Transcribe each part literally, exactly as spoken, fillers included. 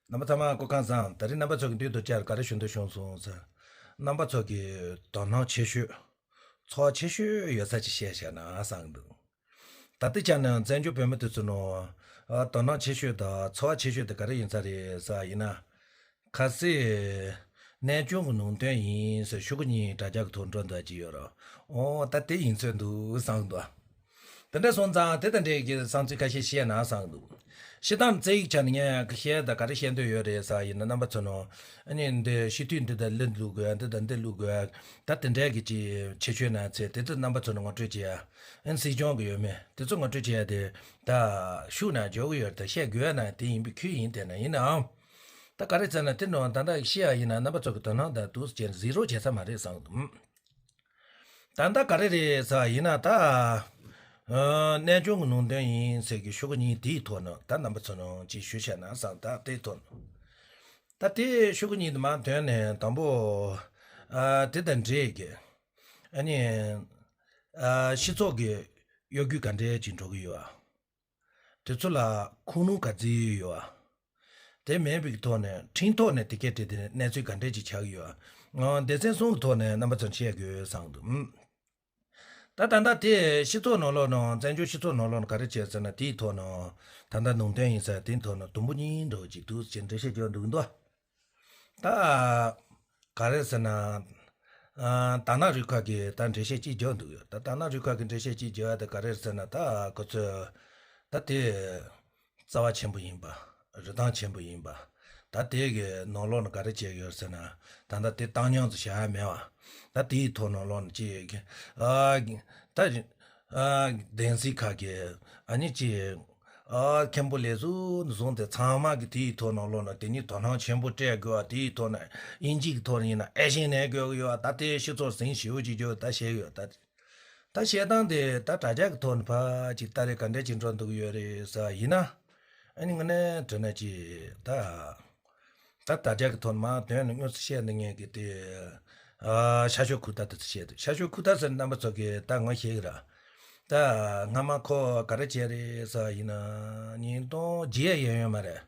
རྣམ་པ་ཚང་མ་སྐུ་ཁམས་བཟང་། ད་རེས་རྣམ་པ་ཚོ་གི་མདུན་དུ་བཅར་ག་རེ་ཞུ་འདོད་བྱུང་སོང་ཟེར། རྣམ་པ་ཚོ་གི་དོ་སྣང་ཆེ་ཤོས། ཚོར་བ་ཆེ་ཤོས་ཡོད་ས་ཅིག་བཤད་བཞག་ན་བསམ་འདུག་ད་ལྟའི་ཆ་ནས་བཙན་བྱོལ་བོད་མི་དེ་ཚོ་ནང་ཨ་དོ་སྣང་ཆེ་ཤོས་དང་ཚོར་བ་ཆེ་ཤོས་དེ་ག་རེ་ཡིན་ས་རེད་ཟེར་བ་ཡིན་ན། ཁ་སང་གནས་ཆུང་གི་ནང་དོན་ཡིན་ཟེར་ཤོག་གུ་གཉིས་དྲ་རྒྱ་གི་ཐོག་འགྲོ་འདོད་ཀྱི་ཡོད་རེད། འོ་ད་དེ་ཡིན་ཚོད་འདུག་བསམ་འདུག་དེ་འདྲ་སོང་ཙང་དེ་དང་འབྲེལ་གྱི་བསམ་ཚུལ་ཁ་ཤས་བཤད་ན་བསམ་འདུག་སྤྱིར་བཏང་རྩ་ཡིག་ཆ་ནས་ངས་བཤད་དང་ག་རེ་བཤད་འདོད་ཡོད་རེད་ཟེར་བ་ཡིན་ན། རྣམ་པ་ཚོ་ནང་ཨ་ནི་འདི་སྤྱི་འཐུས་འདི་དང་འདི་བླུག་དགོས། འདི་དང་འདི་བླུག་དགོས། ད་དེ་འདྲའི་གི་ཅིག་ཁྱད་ཆོས་ན་ཚེ་དེ་ཚོ་རྣམ་པ་ཚོ་ནང་ངོ་སྤྲོད་བྱེད་ཡ། ཨ་ནི་སྲིད་སྐྱོང་གི་ཡོད་མེད་དེ་ཚོ་ངོ་སྤྲོད་བྱེད་ཡ་དེ་ད་ཤུགས་ན་འཇོག་གི་ཡོད་རེད། ད་བཤད་དགོས་ན་དེ་ཡིན་པའི་ཁུལ་ཡིན། དེ་ན་ཡིན་ནའང་ད་ག་རེ་ཟེར་ན་དེ་ནང་ད་ལྟ་བཤད་ཡ་ཡིན་ན་རྣམ་པ་ཚོ་གི་དོ་སྣང་དང་འདུག་ཅེས་གཟིགས་རོགས་བྱེད་ས་མ་རེད་བསམ་འདུག་ད་ལྟ་ག་རེ་རེད་ཟེར་བ་ཡིན་ན་ད། ཨ་གནས་ཆུང་གི་ནང་དོན་ཡིན་ཟེར་གྱི་ཤོག་གུ་གཉིས་དེའི་ཐོག་ནས་ད་རྣམ་པ་ཚོ་ནང་ཅིག་ཞུ་བྱས་ན་བསམ། ད་དེའི་ཐོག་ནས་ད་དེ་ཤོག་གུ་གཉིས་དེ་མར་དོན་ནས་དང་པོ་ཨ་དེ་དང་འབྲེལ་གྱི་ཨ་ནི་ཨ་སྤྱི་ཚོགས་ཀྱི་གཡོ་སྒྱུ་ག་འདྲས་ཅིག་འགྲོ་གི་ཡོད་ཨ། དེ་ཚོ་ལ་ཁུངས་ལུང་ག་ཚོད་ཡོད་ཨ། དེ་མེད་པའི་ཐོག་ནས་འཕྲིན་ཐོག་ནས་དེ་སྐད་དྲིས་ཏེ་གནས་ཚུལ་ག་འདྲས་ཅིག་ཆགས་ཡོད། ཨང་སྡེ་ཚན་གསུམ་གྱི་ཐོག་ནས་རྣམ་པ་ཚོར་བཤད་དགོས་བསམ་འདུག་ཨུམ། ད་ད་ལྟ་དེ་སྤྱི་ཚོགས་ནང་ལོགས་ནང་བཙན་བྱོལ་སྤྱི་ཚོགས་ནང་ལོགས་ནང་ག་རེ་བྱས་ཟེར་ན་དེའི་ཐོག་ནང་ད་ལྟ་ནང་དོན་ཡིན་ས་དེའི་ཐོག་ནང་དུམ་བུ་གཉིས་འགྲོ་གཅིག་འདུག་ཅེས་འགྲེལ་བཤད་རྒྱག་འདུག་འདུག་ད་ག་རེ་ཟེར་ན། ཨ་དར་ནག་རུ་ཁག་གིས་ད་འགྲེལ་བཤད་ཅིག་རྒྱག་འདུག་ཡོད། ད་དར་ནག་རུ་ཁག་གིས་འགྲེལ་བཤད་ཅིག་རྒྱག་ཡ་ད་ག་རེ་ཟེར་ན་ད་ཁོ་ཚོས་ད་དེ། རྩ་བ་ཆེན་པོ་ཡིན་པ། རིན་ཐང་ཆེན་པོ་ཡིན་པ། ད་དེ་གི་ནང་ལོགས་ནས་ག་རེ་བྱས་ཡོད་ཟེར་ན། ད་ལྟ་དེ་བཏང་སྙོམས་སུ་བྱ་ཡ་མེད་པ། ད་དེའི་ཐོག་ནང་ལོགས་ནས་ཅིག་ཨ་ད་ཨ་བདེན་སྲིད་ཁག་གི་ཨ་ནི་ཅིག་ཨ་མཁན་པོ་ལས་ཟུར་ནས་བཟུང་སྟེ་ཚང་མ་གི་དེའི་ཐོག་ནང་ལོགས་ནས་དེ་ཉིད་དོ་སྣང་ཆེན་པོ་སྤྲད་དགོས་པ། དེའི་ཐོག་ནས་དབྱིན་ཇི་གི་ཐོག་ནས་ཡིན་ན་ཨེ་ཤེ་ནས་དགོས་ཀྱི་ཡོད་པ། ད་དེ་སྤྱི་ཚོགས་ཟིང་ཞིའུ་ཅིག་རྒྱུ་ད་བཤད་ཡོད་ད། ད་བཤད་སྟངས་དེ་ད་དྲ་རྒྱ་གི་ཐོག་ནས་ཕར་ཅིག་ལྟ་རེ་ག་འདྲས་ཅིག་འགྲོ་འདུག་ཡོད་རེད་ཟེར་བ་ཡིན་ན། ཨ་ནི་དངོས་གནས་དྲང་གནས་ཅིག་ད་ད་དྲ་རྒྱ་གི་ཐོག་ནས་མར་དོན་ནས་དངོས་སུ་བཤད་འདི་ངས་གི་དེ་ཨ་ཤར་ཕྱོགས་ཁུག་རྟ་དེ་ཚོ་བཤད་འདུག་ཤར་ཕྱོགས་ཁུག་རྟ་ཟེར་རྣམ་པ་ཚོ་གི་ད་ངོ་ཤེས་གི་ར། ད་སྔ་མ་ཁོ་ག་རེ་བྱས་རེད་ཟེར་བ་ཡིན་ན་ཉིས་སྟོང་བརྒྱད་ཡན་ཡོད་མ་རེད།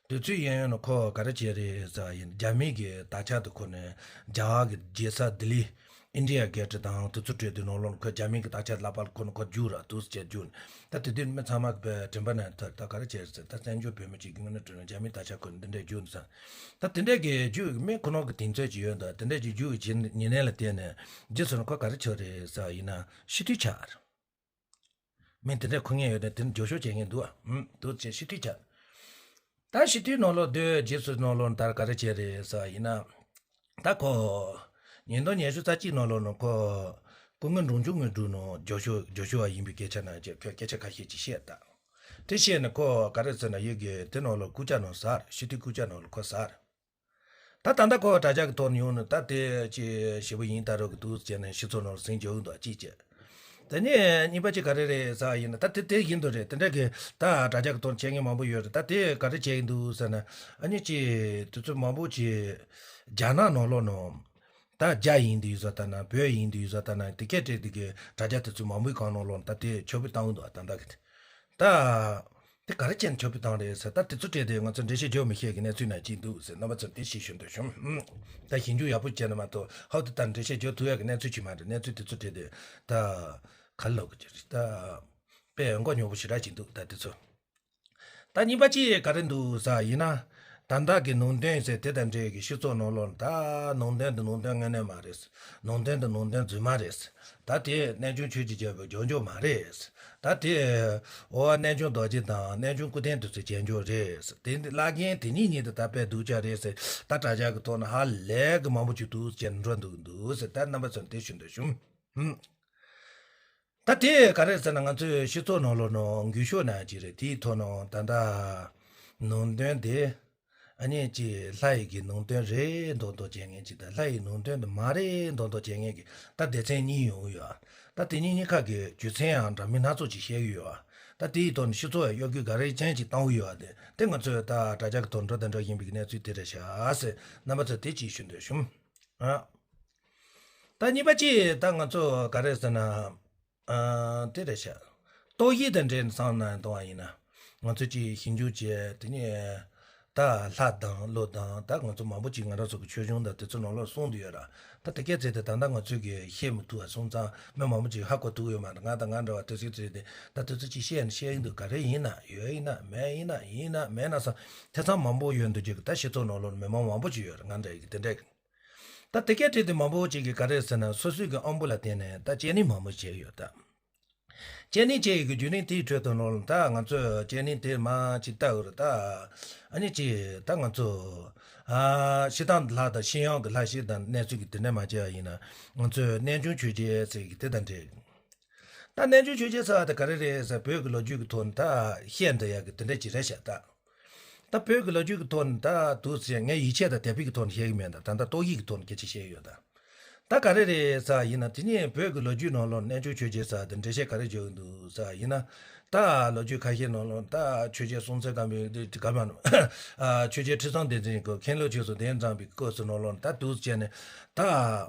དུས་ཚོད་ཡན་ཡོད་ན་ཁོ་ག་རེ་བྱས་རེད་ཟེར་བ་ཡིན། རྒྱ་མི་གི་དར་ཆ་དེ་ཁོ་ནས་རྒྱ་གར་གི་རྒྱལ་ས་ལྡི་ལི་ཨིན་ཌི་ཡ་གེ་ཊི་དང་དེ་ཚོ་སྤྲད་དུས་ནང་ལོགས་ཁོ་རྒྱ་མི་གི་དར་ཆ་ལག་པ་ལ་ཁོ་ནས་ཁོ་རྒྱུགས་ར་འདུག་ཟེར་རྒྱུགས་ནས། ད་དེ་དུས་མི་ཚང་མ་གི་དྲན་པ་ན་ཐར་ད་ག་རེ་བྱས་རེད་ཟེར། ད་བཙན་བྱོལ་བོད་མི་གཅིག་གི་ངོས་ནས་དྲན་ན་རྒྱ་མི་དར་ཆ་ཁོ་ནས་འདི་འདྲས་རྒྱུགས་འདུག་ཟེར། ད་དེ་འདྲས་གི་རྒྱུགས་མི་ཁོ་ནོ་གི་དེང་ཚོད་ཅིག་ཡོད་འདུག་དེ་འདྲས་ཀྱི་རྒྱུགས་ཀྱི་ཉེ་ཉེ་ལན་ལ་བལྟས་ནས་རྗེས་སུ་ཁོ་ག་རེ་བྱས་རེད་ཟེར་བ་ཡིན་ན་ཕྱི་དུས་ཆགས་རེད། མི་དེ་འདྲའི་ཁུ་ངེས་ཡོད་དེ་དེ་ནི་རྒྱུགས་ཤོག་བྱེད་ངེས་འདུག་ཨ། ཨུམ་འདུག་ཅེས་ཕྱི་དུས་ཆ། ད་ཕྱི་དུས་ནང་ལོགས་སྡོད་རྗེས་སུ་ནང་ལོགས་ནས་ད་ག་རེ་བྱས་རེད་ཟེར་བ་ཡིན་ན། ད་ཁོ། ཉིས་སྟོང་ཉི་ཤུ་རྩ་གཅིག་ནང་ལོགས་ནས་ཁོ། སྐུ་ངོ་འབྲོང་ཆུང་ངོས་སྒྲུབ་ནང་རྒྱུགས་ཤོག་རྒྱུགས་ཤོག་བ་ཡིན་པའི་སྐད་ཆ་ནང་བཅས་ཁོས་སྐད་ཆ་ཁ་ཤས་ཅིག་བཤད་ད། དེ་བཤད་ནས་ཁོ་ག་རེ་ཟེར་ན་ཡོད་གི་དེ་ནང་ལོགས་སྐུ་ཆ་ནང་ཟེར་ཕྱི་དུས་སྐུ་ཆ་ནང་ལོགས་ཁོ་ཟེར། ད་ད་ལྟ་ཁོ་དྲ་རྒྱ་གི་ཐོག་ནས་ཡོང་ནས་ད་དེ་ཅི་ཞེ་པོ་ཡིན་ད་རོགས་གི་འདུག་ཟེར་ནས་སྤྱི་ཚོགས་ནང་ཟིང་རྒྱག་གི་འདུག་ཅི་བྱས། དེ་ནས་གཉིས་པ་ཅི་ག་རེ་རེད་ཟེར་ཡིན་ན་ད་དེ་དེ་ཡིན་འདུག་རེད། དེ་འདྲ་གི་ད་དྲ་རྒྱ་གི་ཐོག་བྱེད་མཁན་མང་པོ་ཡོད་རེད། ད་དེ་ག་རེ་བྱེད་ཀྱི་འདུག་ཟེར་ན་ཨ་ནི་ཅི་དེ་ཚོ་མང་པོ་ཅི་རྒྱ་ནག་ནང་ལོགས་ནང་ད་རྒྱ་ཡིན་དུས་ཟེར་ད་ན་བོད་ཡིན་དུས་ཟེར་ད་ན་དེ་སྐད་བྲིས་དེ་གི་དྲ་རྒྱ་དེ་ཚོ་མང་པོའི་སྒང་ནང་ལོགས་ད་དེ་ཕྱོགས་ཕུད་བཏང་གི་འདུག་ད་ལྟ་གི་དེ། ད། དེ་ག་རེ་བྱས་ནས་ཆོག་པའི་སྟངས་རེད་ཟེར། ད་དེ་ཚོ་སྤྲད་དེ་ང་ཚོ་འགྲེལ་བཤད་རྒྱག་མི་ཤེས་ཀྱི་གནས་ཚུལ་ན་ཅིག་འདུག་ཟེར་རྣམ་པ་ཚོར་དེ་ཞིག་ཞུ་འདོད་བྱུང་། ད་ཞིབ་འཇུག་ཡག་པོ་བྱས་ན་མ་གཏོགས་ཧོབ་ཏེ་ད་འགྲེལ་བཤད་རྒྱག་ཐུབ་ཡག་གི་གནས་ཚུལ་ཅིག་མ་རེད། གནས་ཚུལ་དེ་ཚོ་སྤྲད་དེ་ད་ག་རེ་ལབ་དགོས་ཀྱི་རེད། ད་དཔེ་མགོ་རྙོག་པོ་ཞེ་དྲག་ཅིག་འདུག་ད་དེ་ཚོ། ད་གཉིས་པ་ཅིག་ག་རེ་འདུག་ཟེར་ཡིན་ན། ད་ལྟ་གི་ནང་དོན་ཟེར་དེ་དང་འབྲེལ་གྱི་སྤྱི་ཚོགས་ནང་ལོགས་ད་ནང་དོན་དེ་ནང་དོན་དངོས་གནས་མ་རེད། ནང་དོན་དེ་ནང་དོན་རྫུན་མ་རེད། ད་དེ་གནས་ཆུང་ཆོས་ཀྱི་རྒྱལ་པོའི་རྒྱབ་ལྗོངས་མ་རེད། ད་དེ་འོ་གནས་ཆུང་རྡོ་རྗེ་དང་གནས་ཆུང་སྐུ་རྟེན་དེ་ཚོའི་རྒྱབ་ལྗོངས་རེད། དེ་འདི་བླ་རྒན་དེ་གཉིས་གཉིས་དེ་ད་དཔེ་སྡུག་ཅག་རེད་ཟེར། ད་དྲ་རྒྱ་གི་ཐོག་ན་ཧ་ལས་གི་མང་པོ་ཅིག་འདུག་ཅེས་འགྲོ་འདུག་འདུག་ཟེར། ད་རྣམ་པ་ཚོར་དེ་ཞུ་འདོད་བྱུང་། ཧུམ། ད་དེ་ག་རེ་ཟེར་ན་ང་ཚོའི་སྤྱི་ཚོགས་ནང་ལོགས་ནང་འགུལ་ཤུགས་ནང་ཅིག་རེད། དེའི་ཐོག་ནང་ད་ལྟ་ནང་དོན་དེ་ཨ་ནི་ཅིག་ལྷ་ཡི་གི་ནང་དོན་རེད་མདོག་མདོག་བྱེད་མཁན་ཅིག་དང་ལྷ་ཡི་ནང་དོན་དེ་མ་རེད་མདོག་མདོག་བྱེད་མཁན་གྱི་ད་སྡེ་ཚན་གཉིས་ཡོང་གི་ཡོད། ད་དེ་གཉིས་གཉིས་ཀ་གི་རྒྱུ་མཚན་ཡང་འདྲ་མིན་སྣ་ཚོགས་ཅིག་བཤད་ཀྱི་ཡོད། ད་དེའི་ཐོག་ནས་སྤྱི་ཚོགས་ཡ་གཡོ་སྒྱུ་ག་རེ་ཅན་ཅིག་བཏང་གི་ཡོད། དེ་དེ་ང་ཚོས་ད་དྲ་རྒྱ་གི་ཐོག་འགྲོ་དང་འགྲོ་བཞིན་པའི་གནས་ཚུལ་དེ་རེད་ཤག་ཟེར་རྣམ་པ་ཚོ་དེ་ཅིག་ཞུ་འདོད་བྱུང་། ཨ། ད་གཉིས་པ་ཅིག་ད་ང་ཚོ་ག་རེ་ཟེར་ན། ཨ། དེ་རེད་ཤག་ཏོག་དབྱིབས་དང་འབྲེལ་ནས་བསམ་ན་གཏོང་བ་ཡིན་ན། ང་ཚོ་ཅིག་ཞིབ་འཇུག་བྱས་དེ་ནས་ ད་ལྷ་དང་ཀླུ་དང་ད་ང་ཚོ་མང་པོ་ཅིག་ང་རང་ཚོ་གི་ཆོས་འབྱུང་དང་དེ་ཚོ་ནང་ལོགས་གསུངས་བསྡད་ཡོད་ར། ད་དེ་སྐད་ཚེ་དེ་ད་ལྟ་ང་ཚོས་གི་ཤེས་མི་ཐུབ་པ་སོང་ཙང་མི་མང་པོ་ཅིག་ཧ་གོ་ཐུབ་ཡོད་མ་རེད། ང་དང་ང་འདྲ་བ་དེ་ཚོའི་ཚེ་དེ་ད་དེ་ཚོ་ཅིག་བཤད་ནས་བཤད་ཡིན་འདུག་ག་རེ་ཡིན་ན་ཡོད་ཡིན་ན་མེད་ཡིན་ན་ཡིན་ན་མེད་ན་ས་དེ་ཚང་མང་པོ་ཡོད་འདུག་ཅིག་ད་སྤྱི་ཚོགས་ནང་ལོགས་མི་མང་མང་པོ་ཅིག་ཡོད་རེད། ང་འདྲ་ཡི་གི་དེ་འདྲ་གི་ད་དེ་སྐད་ཚེ་དེ་མང་པོ་ཅིག་གི་ག་རེ་ཟེར་ན་སོ་སོའི་གི་ཨམ་བུ་ལ་བརྟེན་ནས་ད་སྐྱེ་གནས་མང་པོ་བྱས་ཡོད་ད། སྐྱེ་གནས་སྐྱེ་ཡི་གི་བརྒྱུད་རིམ་དེའི་ཁྲོད་དུ་ནོར་ད་ང་ཚོས་སྐྱེ་གནས་དེ་མ་ཅིག་ལྟ་འུར་ད། ཨ་ནི་ཅིག་ད་ང་ཚོ་ཨ་ཕྱི་ཐང་ལྷ་དང་ཕྱི་ཡང་གི་ལྷ་ཞིག་དང་གནས་ཚུལ་གི་དེ་འདྲ་མ་བྱས་པ་ཡིན་ན་ང་ཚོས་རྣལ་འབྱོར་ཆོས་རྗེ་ཟེར་གི་དེ་དང་འབྲེལ། ད་རྣལ་འབྱོར་ཆོས་རྗེ་ཟེར་བ་དེ་ག་རེ་རེད་ཟེར་བོད་ཀྱི་ལོ་རྒྱུས་ཀྱི་ཐོག་ནས་ད་བཤད་འདི་ཡག་གི་དེ་འདྲ་ཅིག་རེད་ཤག་ད། ད་བོད་ཀྱི་ལོ་རྒྱུས་ཀྱི་ཐོག་ནས་ད་འདུག་ཟེར་ངས་ཡིད་ཆེས་དང་དད་པའི་གི་ཐོག་ནས་བཤད་གི་མེད་ད། ད་ལྟ་རྟོག་ཡིག་གི་ཐོག་ནས་སྐད་ཆ་བཤད་ཡོད་ད། ད་ག་རེ་རེད་ཟེར་ཡིན་ན་དེ་ནས་བོད་ཀྱི་ལོ་རྒྱུས་ནང་ལོགས་རྣལ་འབྱོར་ཆོས་རྗེ་ཟེར་དེ་འགྲེལ་བཤད་ག་རེ་བརྗོད་ཀྱི་འདུག་ཟེར་ཡིན་ན། ད་ལོ་རྒྱུས་ཁ་ཤས་ནང་ལོགས་ད་ཆོས་རྗེ་སྲོང་བཙན་སྒམ་པོའི་དེ་ག་མ་ནོ། ཆོས་རྗེ་ཁྲི་སྲོང་ལྡེ་བཙན་གྱི་མཁན་སློབ་ཆོས་སུ་གདན་དྲངས་པའི་སྐབས་སུ་ནང་ལོགས་ད་འདུག་བྱས་ནས་ད་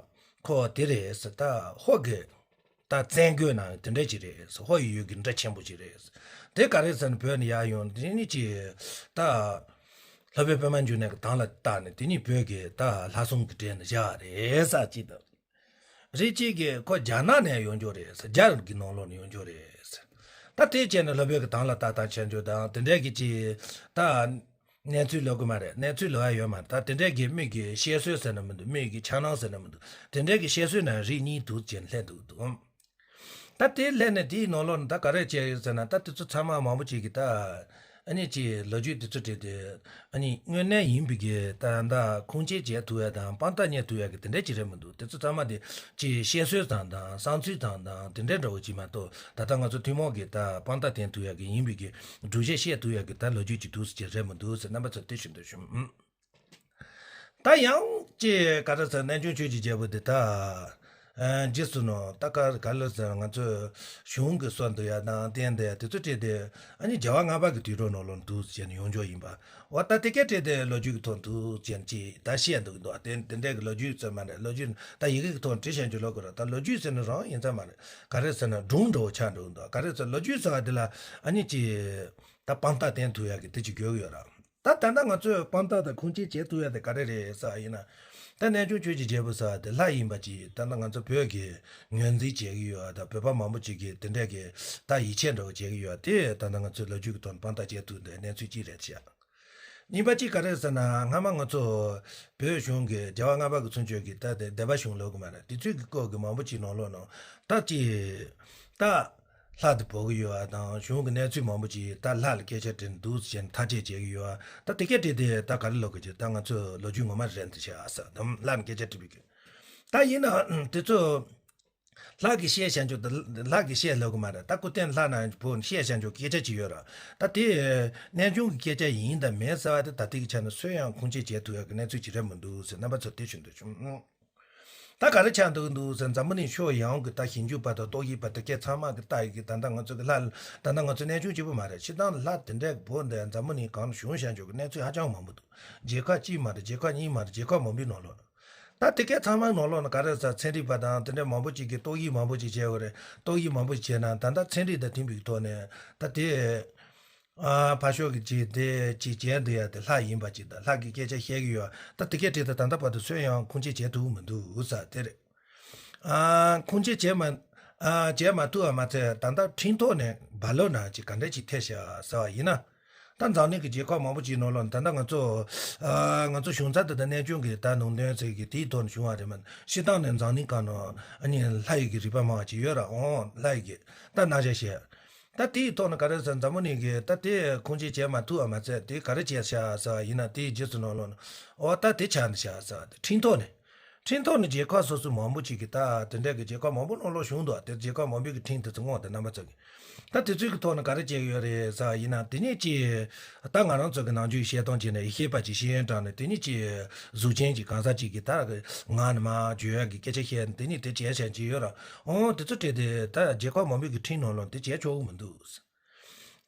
ཁོ་དེ་རེད་ཟེར་ད་ཧོར་གི་ད་བཙན་རྒོལ་ནང་དེ་འདྲ་ཅིག་རེད། ཧོར་ཡུལ་གྱི་འདྲ་ཆེན་པོ་ཅིག་རེད། དེ་ག་རེ་ཟེར་ན་བོད་ནས་ཡར་ཡོང་དེ་ནི་ཅིག་ད་སློབ་དཔོན་པད་མ་འབྱུང་གནས་ཀྱི་དང་ལ་བཏགས་ནས་དེ་ནི་བོད་ཀྱི་ད་ལྷ་སྲུང་གི་གྲས་ནས་བཞག་རེད་ཟེར་ཅིག་ད། རེད་ཅིག་གི་ཁོ་རྒྱ་ནག་ནས་ཡོང་རྒྱུ་རེད་ཟེར། རྒྱ་གི་ནང་ལོགས་ནས་ཡོང་རྒྱུ་རེད་ཟེར། ད་དེ་བྱས་ནས་སློབ་དཔོན་གྱི་དང་ལ་བཏགས་དང་ཆ་འཇོག་དང་དེ་འདྲ་གི་ཅིག་ད། གནས་ཚུལ་ལབ་དགོས་མ་རེད། གནས་ཚུལ་ལབ་ཡ་ཡོད་མ་རེད། ད་དེ་འདྲས་ཀྱི་མི་གི་བཤད་སྲོལ་ཟེར་ན་མི་འདུག་མི་གི་འཆར་སྣང་ཟེར་ན་མི་འདུག་དེ་འདྲས་ཀྱི་བཤད་སྲོལ་ནང་རིགས་གཉིས་འདུག་ཅེས་སླེབས་འདུག་འདུག་ད་དེ་སླེབས་ནས་དེའི་ནང་ལོགས་ནས་ད་ག་རེ་བྱས་ཡོད་ཟེར་ན་ད་དེ་ཚོ་ཚང་མ་མང་པོ་ཅིག་གིས་ད་ཨ་ནི་ཅིག་ལོ་རྒྱུས་དེ་ཚོ་བྲིས་ཏེ་ཨ་ནི་དངོས་གནས་ཡིན་པའི་གི་ད་ད་ཁུངས་སྐྱེལ་བྱེད་ཐུབ་ཡ་དང་དཔང་རྟགས་རྙེད་ཐུབ་ཡ་གི་དེ་འདྲས་ཅིག་རེད་མི་འདུག་དེ་ཚོ་ཚང་མ་དེ་ཅིག་བཤད་སྲོལ་ཙམ་དང་བསམ་ཚུལ་ཙམ་དང་དེ་འདྲས་འདྲ་བོ་ཅིག་མ་གཏོགས་ད་ལྟ་ང་ཚོ་ཐུན་མོང་གི་ད་དཔང་རྟགས་བསྟན་ཐུབ་ཡ་གི་ཡིན་པའི་གི་སྒྲུབ་བྱེད་བཤད་ཐུབ་ཡ་གི་ད་ལོ་རྒྱུས་ཅིག་འདུག་ཟེར་གྱི་རེད་མི་འདུག་ཟེར་རྣམ་པ་ཚོར་དེ་ཞུ་འདོད་བྱུང་། ད་ཡང་ཅིག་ག་རེ་ཟེར་རྣལ་འབྱོར་ཆོས་ཀྱི་རྒྱལ་པོ་འདི་ད་རྗེས་སུ་ནོ་ད་ག་ག་ལེར་ཟེར་ང་ཚོས་གཞུང་གི་སྲོལ་འདི་ཡ་དང་རྟེན་འདི་ཡ་དེ་ཚོ་བྲིས་ཏེ་ཨ་ནི་རྒྱལ་བ་ལྔ་པ་གི་དུས་རབས་ནང་ལོགས་འདུག་ཟེར་ནས་ཡོང་ཆོག་ཡིན་པ། འོ་ད་དེ་སྐད་བྲིས་ཏེ་ལོ་རྒྱུས་ཀྱི་ཐོག་འདུག་ཟེར་ནས་ཅིག་ད་བཤད་འདུག་འདུག་དེ་དེ་འདྲའི་གི་ལོ་རྒྱུས་ཚོད་མ་རེད། ལོ་རྒྱུས་ད་ཡི་གེ་གི་ཐོག་བྲིས་བཞག་རྒྱུ་ལོ་གོ་ར། ད་ལོ་རྒྱུས་ཟེར་ནི་རང་ཡིན་ས་མ་རེད། ག་རེ་ཟེར་ན་སྒྲུང་འདྲ་བོ་ཆགས་འགྲོ་གི་འདུག་ག་རེ་ཟེར་ལོ་རྒྱུས་ཟེར་བ་འདི་ལ་ཨ་ནི་ཅིག་ད་དཔང་རྟགས་བསྟན་ཐུབ་ཡག་གི་དེ་ཅིག་དགོས་ཀྱི་ཡོད་ར། ད་ད་ལྟ་ང་ཚོས་དཔང་རྟགས་དང་ཁུངས་སྐྱེལ་བྱེད་ཐུབ་ཡག་དེ་ག་རེ་རེད་ཟེར་བ་ཡིན་ན། ད་རྣལ་འབྱོར་ཆོས་ཀྱི་རྒྱལ་པོ་ཟེར་བ་དེ་ལྷ་ཡིན་པ་ཅིག་ད་ལྟ་ང་ཚོ་བོད་ཀྱི་ངོས་འཛིན་བྱེད་ཀྱི་ཡོད་ད། བོད་པ་མང་པོ་ཅིག་གིས་དེ་འདྲས་ཀྱི་ད་ཡིད་ཆེས་འདྲ་བོ་བྱེད་ཀྱི་ཡོད་དེ་ད་ལྟ་ང་ཚོའི་ལོ་རྒྱུས་ཀྱི་ཐོག་ནས་དཔང་རྟགས་བྱེད་ཐུབ་འདི་གནས་ཚུལ་གཅིག་རེད་ཤག་གཉིས་པ་གཅིག་ག་རེ་ཟེར་ན་སྔ་མ་ང་ཚོ་བོད་གཞུང་གི་རྒྱལ་བ་ལྔ་པ་གི་ཚུན་ཆོད་ཀྱི་ད་དེ་སྡེ་པ་གཞུང་ལབ་དགོས་མ་རེད། དེ་ཚོའི་གི་སྐོར་གྱི་མང་པོ་ཅིག་ནང་ལོགས་ནང་ད་ཅིག་ད་ལྷ་དེ་འབོད་ཀྱི་ཡོད་ཨ་དང་གཞུང་གི་གནས་ཚུལ་མང་པོ་ཅིག་ད་ལྷ་ལ་སྐད་ཆ་དྲིས་འདུག་ཟེར་ནས་ཐག་བཅད་བྱེད་ཀྱི་ཡོད་ཨ། ད་དེ་སྐད་དྲིས་དེ་ད་ག་རེ་ལབ་དགོས་ཀྱི་ད་ང་ཚོ་ལོ་རྒྱུས་ངོ་མ་རེད་འདི་བྱས་ཨ་ཟེར་དམ་ལྷ་ནས་སྐད་ཆ་དྲིས་པའི་གི་ད་ཡིན་ན་དེ་ཚོ། ལྷ་གིས་བཤད་བྱ་འཇུག་དང་ལྷ་གིས་བཤད་ལབ་གི་མ་རེད། ད་སྐུ་རྟེན་ལྷ་ན་བུ་བཤད་བྱ་འཇུག་སྐད་ཆ་ཅིག་ཡོད་ར། ད་དེ་རྣལ་འབྱོར་གྱི་སྐད་ཆ་ཡིན་དང་མིན་ཟེར་བ་དེ་ད་ལྟའི་གི་ཆ་ནས་སུས་ཡང་ཁུངས་སྐྱེལ་བྱེད་ཐུབ་ཡག་གི་གནས་ཚུལ་ཅིག་རེད་མི་འདུག་ཟེར་རྣམ་པ་ཚོར་དེ་ཞུ་འདོད་བྱུང་། ད་ག་རེ་ཆགས་འདུག་འདུག་ཟེར་འཛམ་བུ་གླིང་ཕྱོགས་ཡོངས་ཀྱི་ད་ཞིབ་འཇུག་པ་དང་རྟོག་ཞིབ་པ་དེ་སྐད་ཚང་མ་གི་ལྟ་ཡི་གི་ད་ལྟ་ང་ཚོ་གི་ལྷ་ད་ལྟ་ང་ཚོ་རྣལ་འབྱོར་གཅིག་པུ་མ་རེད། སྤྱིར་བཏང་ལྷ་དེ་འདྲའི་བུ་འདི་འཛམ་བུ་གླིང་གང་ལ་བྱུང་བྱ་འཇུག་གི་གནས་ཚུལ་ཧ་ཅང་མང་པོ་འདུག་རྒྱལ་ཁབ་གཅིག་མ་རེད། རྒྱལ་ཁབ་གཉིས་མ་རེད། རྒྱལ་ཁབ་མང་པོའི་ནང་ལོགས་ལ། ད་དེ་སྐད་ཚང་མའི་ནང་ལོགས་ན་ག་རེ་ཟེར་ཚན་རིག་པ་དང་དེ་འདྲ་མང་པོ་ཅིག་གིས་རྟོག་ཞིབ་མང་པོ་ཅིག་བྱས་པ་རེད། རྟོག་ཞིབ་མང་པོ་ཅིག་བྱས་ན་ད་ལྟ་ཚན་རིག་དང་མཐུན་པའི་ཐོག་ནས་ད་དེ་ཨ་ཕར་ཕྱོགས་ཀྱི་ཅིག་དེ་ཅིག་བྱས་འདུག་ཡ་དེ་ལྷ་ཡིན་པ་ཅིག་དང་ལྷ་གི་སྐད་ཆ་བཤད་ཀྱི་ཡོད། ད་དེ་སྐད་དྲིས་ད་ད་ལྟ་བར་དུ་སུས་ཡང་ཁུངས་སྐྱེལ་བྱེད་ཐུབ་མི་འདུག་ཟེར་དེ་རེད། ཨ་ཁུངས་སྐྱེལ་བྱེད་མ་ཨ་བྱེད་མ་ཐུབ་པ་མ་ཚད་ད་ལྟ་ཁྲིམས་ཐོག་ནས་བ་ལོ་ན་ཅིག་ག་འདྲ་ཅིག་ཐེབས་ཤག་ཟེར་བ་ཡིན་ན། ད་འཛམ་གླིང་གི་རྒྱལ་ཁབ་མང་པོ་ཅིག་ནང་ལོགས་ད་ལྟ་ང་ཚོ་ཨ་ང་ཚོ་གཞུང་ཚབ་དེ་དང་གནས་ཆུང་གི་ད་ནང་དོན་ཟེར་གི་དེའི་ཐོག་ནས་བྱུང་བ་རེད་མ་གཏོགས་སྤྱིར་བཏང་ནས་འཛམ་གླིང་སྒང་ནང་ཨ་ནི་ལྷ་ཡི་གི་རིག་པ་མང་བ་ཅིག་ཡོད་ར། འོང་ལྷ་ཡི་གི་ད་ན་བྱ་བཤད། ད་དེའི་ཐོག་ནས་ག་རེ་ཟེར་འཛམ་བུ་གླིང་གི་ད་དེ་ཁུངས་སྐྱེལ་བྱས་མ་ཐུབ་པ་མ་ཚད་དེ་ག་རེ་བྱས་ཤག་ཟེར་བ་ཡིན་ན་དེའི་རྗེས་སུ་ནང་ལོགས་ནས་འོ་ད་དེ་ཆགས་འདི་ཤག་ཟེར་བ་དེ་ཁྲིམས་ཐོག་ནས། ཁྲིམས་ཐོག་ནས་རྒྱལ་ཁབ་སོ་སོ་མང་པོ་ཅིག་གིས་ད་དེ་འདྲ་གི་རྒྱལ་ཁབ་མང་པོ་ནང་ལོགས་བྱུང་འདུག་དེ་རྒྱལ་ཁབ་མང་པོའི་གི་ཁྲིམས་དེ་ཚོ་སྔོག་དེ་རྣམ་པ་ཚོ་གིས་ད་དེ་ཚོའི་གི་ཐོག་ནས་ག་རེ་བྱས་ཡོད་རེད་ཟེར་བ་ཡིན་ན་དེ་ནས་ཅི་ད་ང་རང་ཚོ་གི་ནང་ཆོས་བཤད་སྟངས་ཅིག་ནས་ཤེས་པ་ཅིག་ཤེས་ཡོན་དྲངས་ནས་དེ་ནས་ཅི་གཟུགས་ཅན་ཅིག་གང་ཟག་ཅིག་གིས་ད་ངག་ནས་མར་བརྗོད་ཡག་གི་སྐད་ཆ་བཤད་ནས་དེ་ནས་དེ་བྱས་བྱས་ཅིག་ཡོད་ར། འོ་དེ་ཚོ་བྲིས་ཏེ་ད་རྒྱལ་ཁབ་མང་པོའི་གི་ཁྲིམས་ནང་ལོགས་དེ་བྱས་ཆོག་གི་མི་འདུག་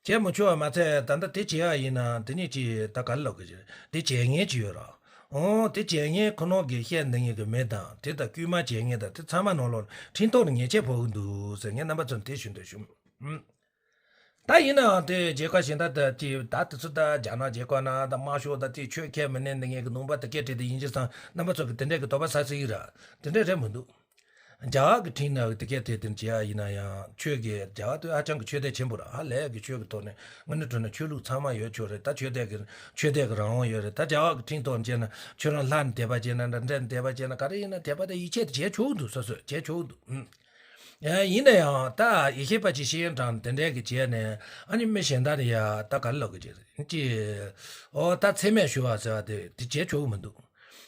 བྱས་མ་ཆོག་པ་མ་ཚད་ད་ལྟ་དེ་བྱས་པ་ཡིན་ན་དེ་ནས་ཅི་ད་ག་རེ་ལབ་དགོས་ཀྱི་རེད། དེ་བྱས་ངན་ཅིག་ཡོད་ར། འོ་དེ་བྱས་ངན་ཁོ་ནོ་གི་བཤད་འདི་ངེད་ཀྱི་མི་དང་དེ་ད་བསྐུལ་མ་བྱས་ངན་དང་དེ་ཚང་མ་ནང་ལོགས་ཁྲིམས་ཐོག་ནས་ཉེས་ཆད་ཕོག་གི་འདུག་ཟེར་ངས་རྣམ་པ་ཚོར་དེ་ཞུ་འདོད་བྱུང་། ཨུམ། ད་ཡིན་ནའང་དེ་རྒྱལ་ཁབ་གཞན་དག་ད་ཅི་ད་དེ་ཚོ་ད་རྒྱ་ནག་རྒྱལ་ཁབ་ན་ད་དམར་ཤོག་ད་དེ་ཆོས་ཁས་མི་ལེན་ནི་ངེད་ཀྱི་ནང་པ་དེ་སྐད་བྲིས་དེ་ཡིན་གྱི་སང་རྣམ་པ་ཚོ་གི་དེ་འདྲས་ཀྱི་དོགས་པ་ཟ་སྲིད་ཀྱི་ར། དེ་འདྲས་རེད་མི་འདུག་རྒྱ་གར་གྱི་ཁྲིམས་ནང་གི་དེ་སྐད་བྲིས་དེ་བྱས་ཡིན་ན་ཡང་ཆོས་ཀྱི་རྒྱ་གར་དུ་ཧ་ཅང་གི་ཆོས་དད་ཆེན་པོ་ར། ཧ་ལས་ཀྱི་ཆོས་ཀྱི་ཐོག་ནས་དངོས་གནས་དྲང་གནས་ཆོས་ལུགས་ཚང་མ་ཡོད་ཆོག་རེད། ད་ཆོས་དད་ཀྱི་ཆོས་དད་ཀྱི་རང་དབང་ཡོད་རེད། ད་རྒྱ་གར་གྱི་ཁྲིམས་ཐོག་བྱས་ན་ཁྱོད་རང་ལྷ་ནས་དད་པ་བྱས་ན་འདྲ་འདྲ་ནས་དད་པ་བྱས་ན་ག་རེ་ཡིན་ན་དད་པ་དེ་ཡིད་ཆེས་དེ་བྱས་ཆོག་གི་འདུག་སོ་སོས་བྱས་ཆོག་གི་འདུག་ཨུམ། ཡིན་ན་ཡང་ད་ཡེ་ཤེས་པ་ཅིག་ཤེས་ཡོན་དྲང་དེ་འདྲས་ཀྱི་བྱས་ནས་ཨ་ནི་མི་གཞན་དག་ནི་ཡ་ད་ག་རེ་ལབ་དགོས་ཀྱི་རེད་ཅི། ཨོ་ད་མཚན་སྨད་ཞུ་བ་ཟེར་བ་དེ་དེ་བྱས་ཆོག་གི་མི་འདུག་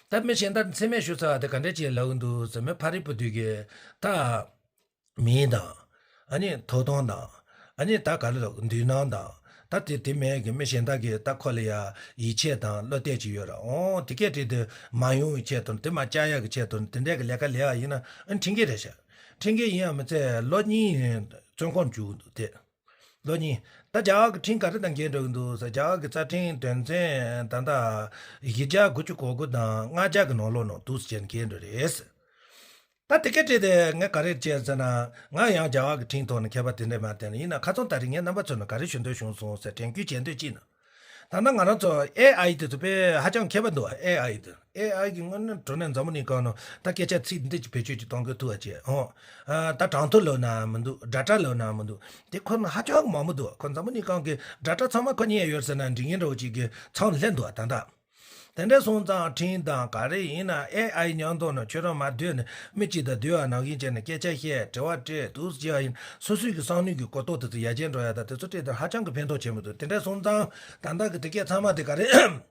ད་མི་གཞན་དག་མཚན་སྨད་ཞུ་ཟེར་བ་དེ་ག་འདྲས་ཅིག་ལབ་གི་འདུག་ཟེར་མི་ཕ་རི་བུ་དུས་ཀྱི་ད་མིང་དང་། ཨ་ནི་ཐོབ་ཐང་དང་། ཨ་ནི་ད་ག་རེ་ལབ་མདུན་ནང་དང་། ད་དེ་དེ་མེད་ཀྱི་མི་གཞན་དག་གིས་ད་ཁོ་ལ་ཡ་ཡིད་ཆེས་དང་བློ་གཏད་ཅིག་ཡོད་ར། ཨོ་དེ་སྐད་བྲིས་དེ་མ་ཡོང་བའི་ཆེད་དུ་དེ་མ་བཅག་ཡག་གི་ཆེད་དུ་དེ་འདྲས་ཀྱི་ལས་ཀ་ལས་པ་ཡིན་ན་ཨ་ཁྲིམས་འགལ་རེད་ཤག་ཁྲིམས་འགལ་ཡིན་ཡང་མི་ཚད་ལོ་གཉིས་བཙོན་ཁང་འཇུག་འདུག་དེ། ལོ་གཉིས། ད་རྒྱ་གར་གྱི་ཁྲིམས་ག་རེ་དང་འགལ་འགྲོ་གི་འདུག་ཟེར། རྒྱ་གར་གྱི་རྩ་ཁྲིམས་དོན་ཚན་ད་ལྟ་བཞི་བརྒྱ་དགུ་བཅུ་གོ་དགུ་དང་ལྔ་བརྒྱ་གི་ནང་ལོགས་ནང་འདུག་ཟེར་བྱས་ནས་འགལ་འགྲོ་རེད། ད་དེ་སྐད་བྲིས་ཏེ་ངས་ག་རེ་བྱས་ཟེར་ན། ང་ཡང་རྒྱ་གར་གྱི་ཁྲིམས་ཐོག་ནས་མཁས་པ་དེ་འདྲས་མ་བསྟེན་ཡིན་ན་ཁ་སང་ད་རེས་ངས་རྣམ་པ་ཚོ་ནང་ག་རེ་ཞུ་འདོད་བྱུང་སོང་ཟེར་དྲན་སྐུལ་བྱེད་འདོད་ཅིག་ན། ད་ལྟ་ང་རང་ཚོ་ཨེ་ཨའི་དེ་ཚོ་དཔེ་ཧ་ཅང་མཁས་པ་འདུག་ཨེ་ཨའི་དེ། ཨེ་ཨའི་གི་དངོས་གནས་དྲང་གནས་འཛམ་བུ་གླིང་སྒང་ནང་ད་སྐད་ཆ་ཚིག་འདི་ཅིག་བེད་སྤྱོད་ཅིག་གཏོང་དགོས་ཐུག་པ་བྱས་ཨོ། ད་གྲངས་ཐོ་ལབ་ན་མི་འདུག་ཌེ་ཊ་ལབ་ན་མི་འདུག་དེ་ཁོ་ན་ཧ་ཅང་མང་པོ་འདུག་ཁོ་འཛམ་བུ་གླིང་སྒང་གི་ཌེ་ཊ་ཚང་མ་ཁོ་རྙེད་ཡོད་ཟེར་ན་འགྲིག་ངེས་འདྲ་བོ་ཅིག་གི་མཚམས་སླེབས་འདུག་ད་ལྟ། དེ་འདྲ་སོང་ཙང་ཁྲིམས་དང་ག་རེ་ཡིན་ན་ཨེ་ཨའི་མཉམ་དུ་ནང་ཁྱོད་རང་མ་སྡོད་ནས་མི་གཅིག་དང་སྡོད་པ་ནང་བཞིན་བྱས་ནས་སྐད་ཆ་བཤད་དྲི་བ་དྲིས་འདུག་སེ་བྱས་པ་ཡིན། སོ་སོའི་གི་བསམ་བློའི་གི་གོ་རྟོགས་དེ་ཚོ་ཡར་རྒྱས་འགྲོ་ཡ་ད་དེ་ཚོ་སྤྲད་དེ་ཧ་ཅང་གི་ཕན་ཐོགས་ཆེན་པོ་འདུག་དེ་འདྲ་སོང་ཙང་ད་ལྟ་གི་དེ་སྐད་ཚང་མ་དེ་ག་རེ། རྒྱ་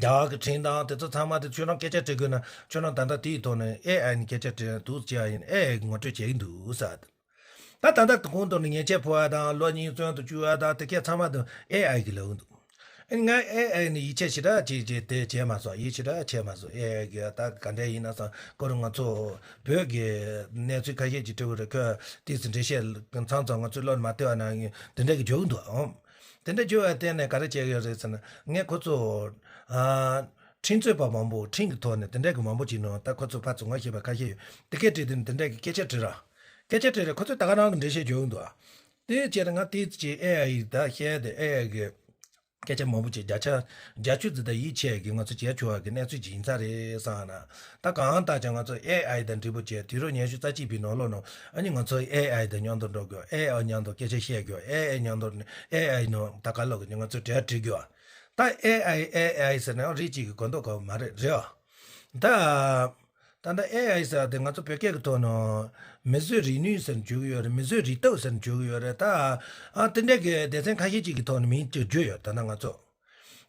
གར་གྱི་ཁྲིམས་དང་དེ་ཚོ་ཚང་མ་དེ་ཁྱོད་རང་སྐད་ཆ་དྲི་དགོས་ན་ཁྱོད་རང་ད་ལྟ་དེའི་ཐོག་ནས་ཨེ་ཨའི་ནས་སྐད་ཆ་དྲི་འདུག་ཅེས་ཡིན་ཨེ་ཨའི་གིས་ངོ་སྤྲོད་བྱེད་ཀྱི་འདུག་ཟེར། ད་ད་ལྟ་གོང་དུ་ནས་ཉེས་ཆད་ཕོག་པ་དང་ལོ་གཉིས་བཙོན་དུ་བཅུག་པ་དང་དེ་སྐད་ཚང་མ་དེ་ཨེ་ཨའི་གིས་ལབ་ཀྱི་འདུག་ཨེ་ང་ཨེ་ཨའི་ནས་ཡིད་ཆེས་ཞེ་དྲག་ཅིག་ཅིག་དེ་བྱས་མ་སོང་ཡིད་ཆེས་ཞེ་དྲག་བྱས་མ་སོང་ཨེ་ཨའི་གིས་ད་ག་འདྲ་ཡིན་ན་བསམ་ཁོ་རང་ང་ཚོ་བོད་ཀྱི་གནས་ཚུལ་ཁ་ཤས་ཅིག་དྲི་བ་རེ་ཁོས་དེ་ཚོ་འགྲེལ་བཤད་མཚམས་མཚམས་ང་ཚོའི་བློ་ནས་མ་བཏུས་པ་ན་དེ་འདྲ་གི་འཇོག་གི་འདུག་ཨང་། དེ་འདྲ་བརྗོད་པ་བརྟེན་ནས་ག་རེ་བྱས་ཡོད་རེད་ཟེར་ན་ངས་ཁོ་ཚོ་ཨ་ཁྲིམས་རྩོད་པ་མང་པོ་ཁྲིམས་ཀྱི་ཐོག་ནས་དེ་འདྲ་གི་མང་པོ་ཅིག་ནང་ད་ཁོ་ཚོ་ཕར་ཚུར་ངོ་ཤེས་པ་ཁ་ཤས་ཡོད་དེ་སྐད་བྲིས་དེ་ནས་དེ་འདྲ་གི་སྐད་ཆ་དྲིས་ར། སྐད་ཆ་དྲིས་ར་ཁོ་ཚོས་ད་ག་རང་གི་འགྲེལ་བཤད་བརྗོད་ཡོང་འདུག་ཨ། དེ་བྱས་ན་ང་དེ་ཅིག་ཨེ་ཨའི་ད་བཤད་དེ་ཨེ་ཨའི་གི་སྐད་ཆ་མང་པོ་ཅིག་བརྒྱ་ཆ་བརྒྱད་ཅུ་ཙམ་ད་ཡིད་ཆེས་ཀྱི་ང་ཚོ་བྱས་ཆོག་པ་གི་གནས་ཚུལ་ཅིག་ཡིན་ས་རེད་བསམ་ན། ད་གང་ལྟར་ཀྱང་ང་ཚོ་ཨེ་ཨའི་དང་འབྲེལ་པོ་བྱས་དུས་རབས་ཉི་ཤུ་རྩ་གཅིག་པའི་ནང་ལོགས་ནང་ཨ་ནི་ང་ཚོ་ཨེ་ཨའི་དང་མཉམ་དུ་འགྲོ་དགོས་ཨེ་ཨའི་མཉམ་དུ་སྐད་ཆ་བཤད་དགོས་ཨེ་ཨའི་མཉམ་དུ་ཨེ་ཨའི་ནང་ད་ག་ལོག་གི་ང་ཚོ་གྲལ་སྒྲིག་དགོས། ད་ཨེ་ཨའི་ཨེ་ཨའི་ཟེར་ན་ཡང་རིགས་གཅིག་གི་གོ་མདོག་ཁ་པོ་མ་རེད་རེད་ཨ། ད། ད་ལྟ་ཨེ་ཨའི་ཟེར་བ་དེ་ང་ཚོ་བོད་སྐད་ཀྱི་ཐོག་ནས་མིས་བཟོས་རིག་ནུས་ཟེར་ནས་བརྗོད་ཀྱི་ཡོད་རེད། མིས་བཟོས་རིག་སྟོབས་ཟེར་ནས་བརྗོད་ཀྱི་ཡོད་རེད་ད། ཨ་དེ་འདྲས་ཀྱི་སྡེ་ཚན་ཁ་ཤས་ཅིག་གི་ཐོག་ནས་མིང་ཅིག་བརྗོད་ཡོད་ད་ལྟ་ང་ཚོ།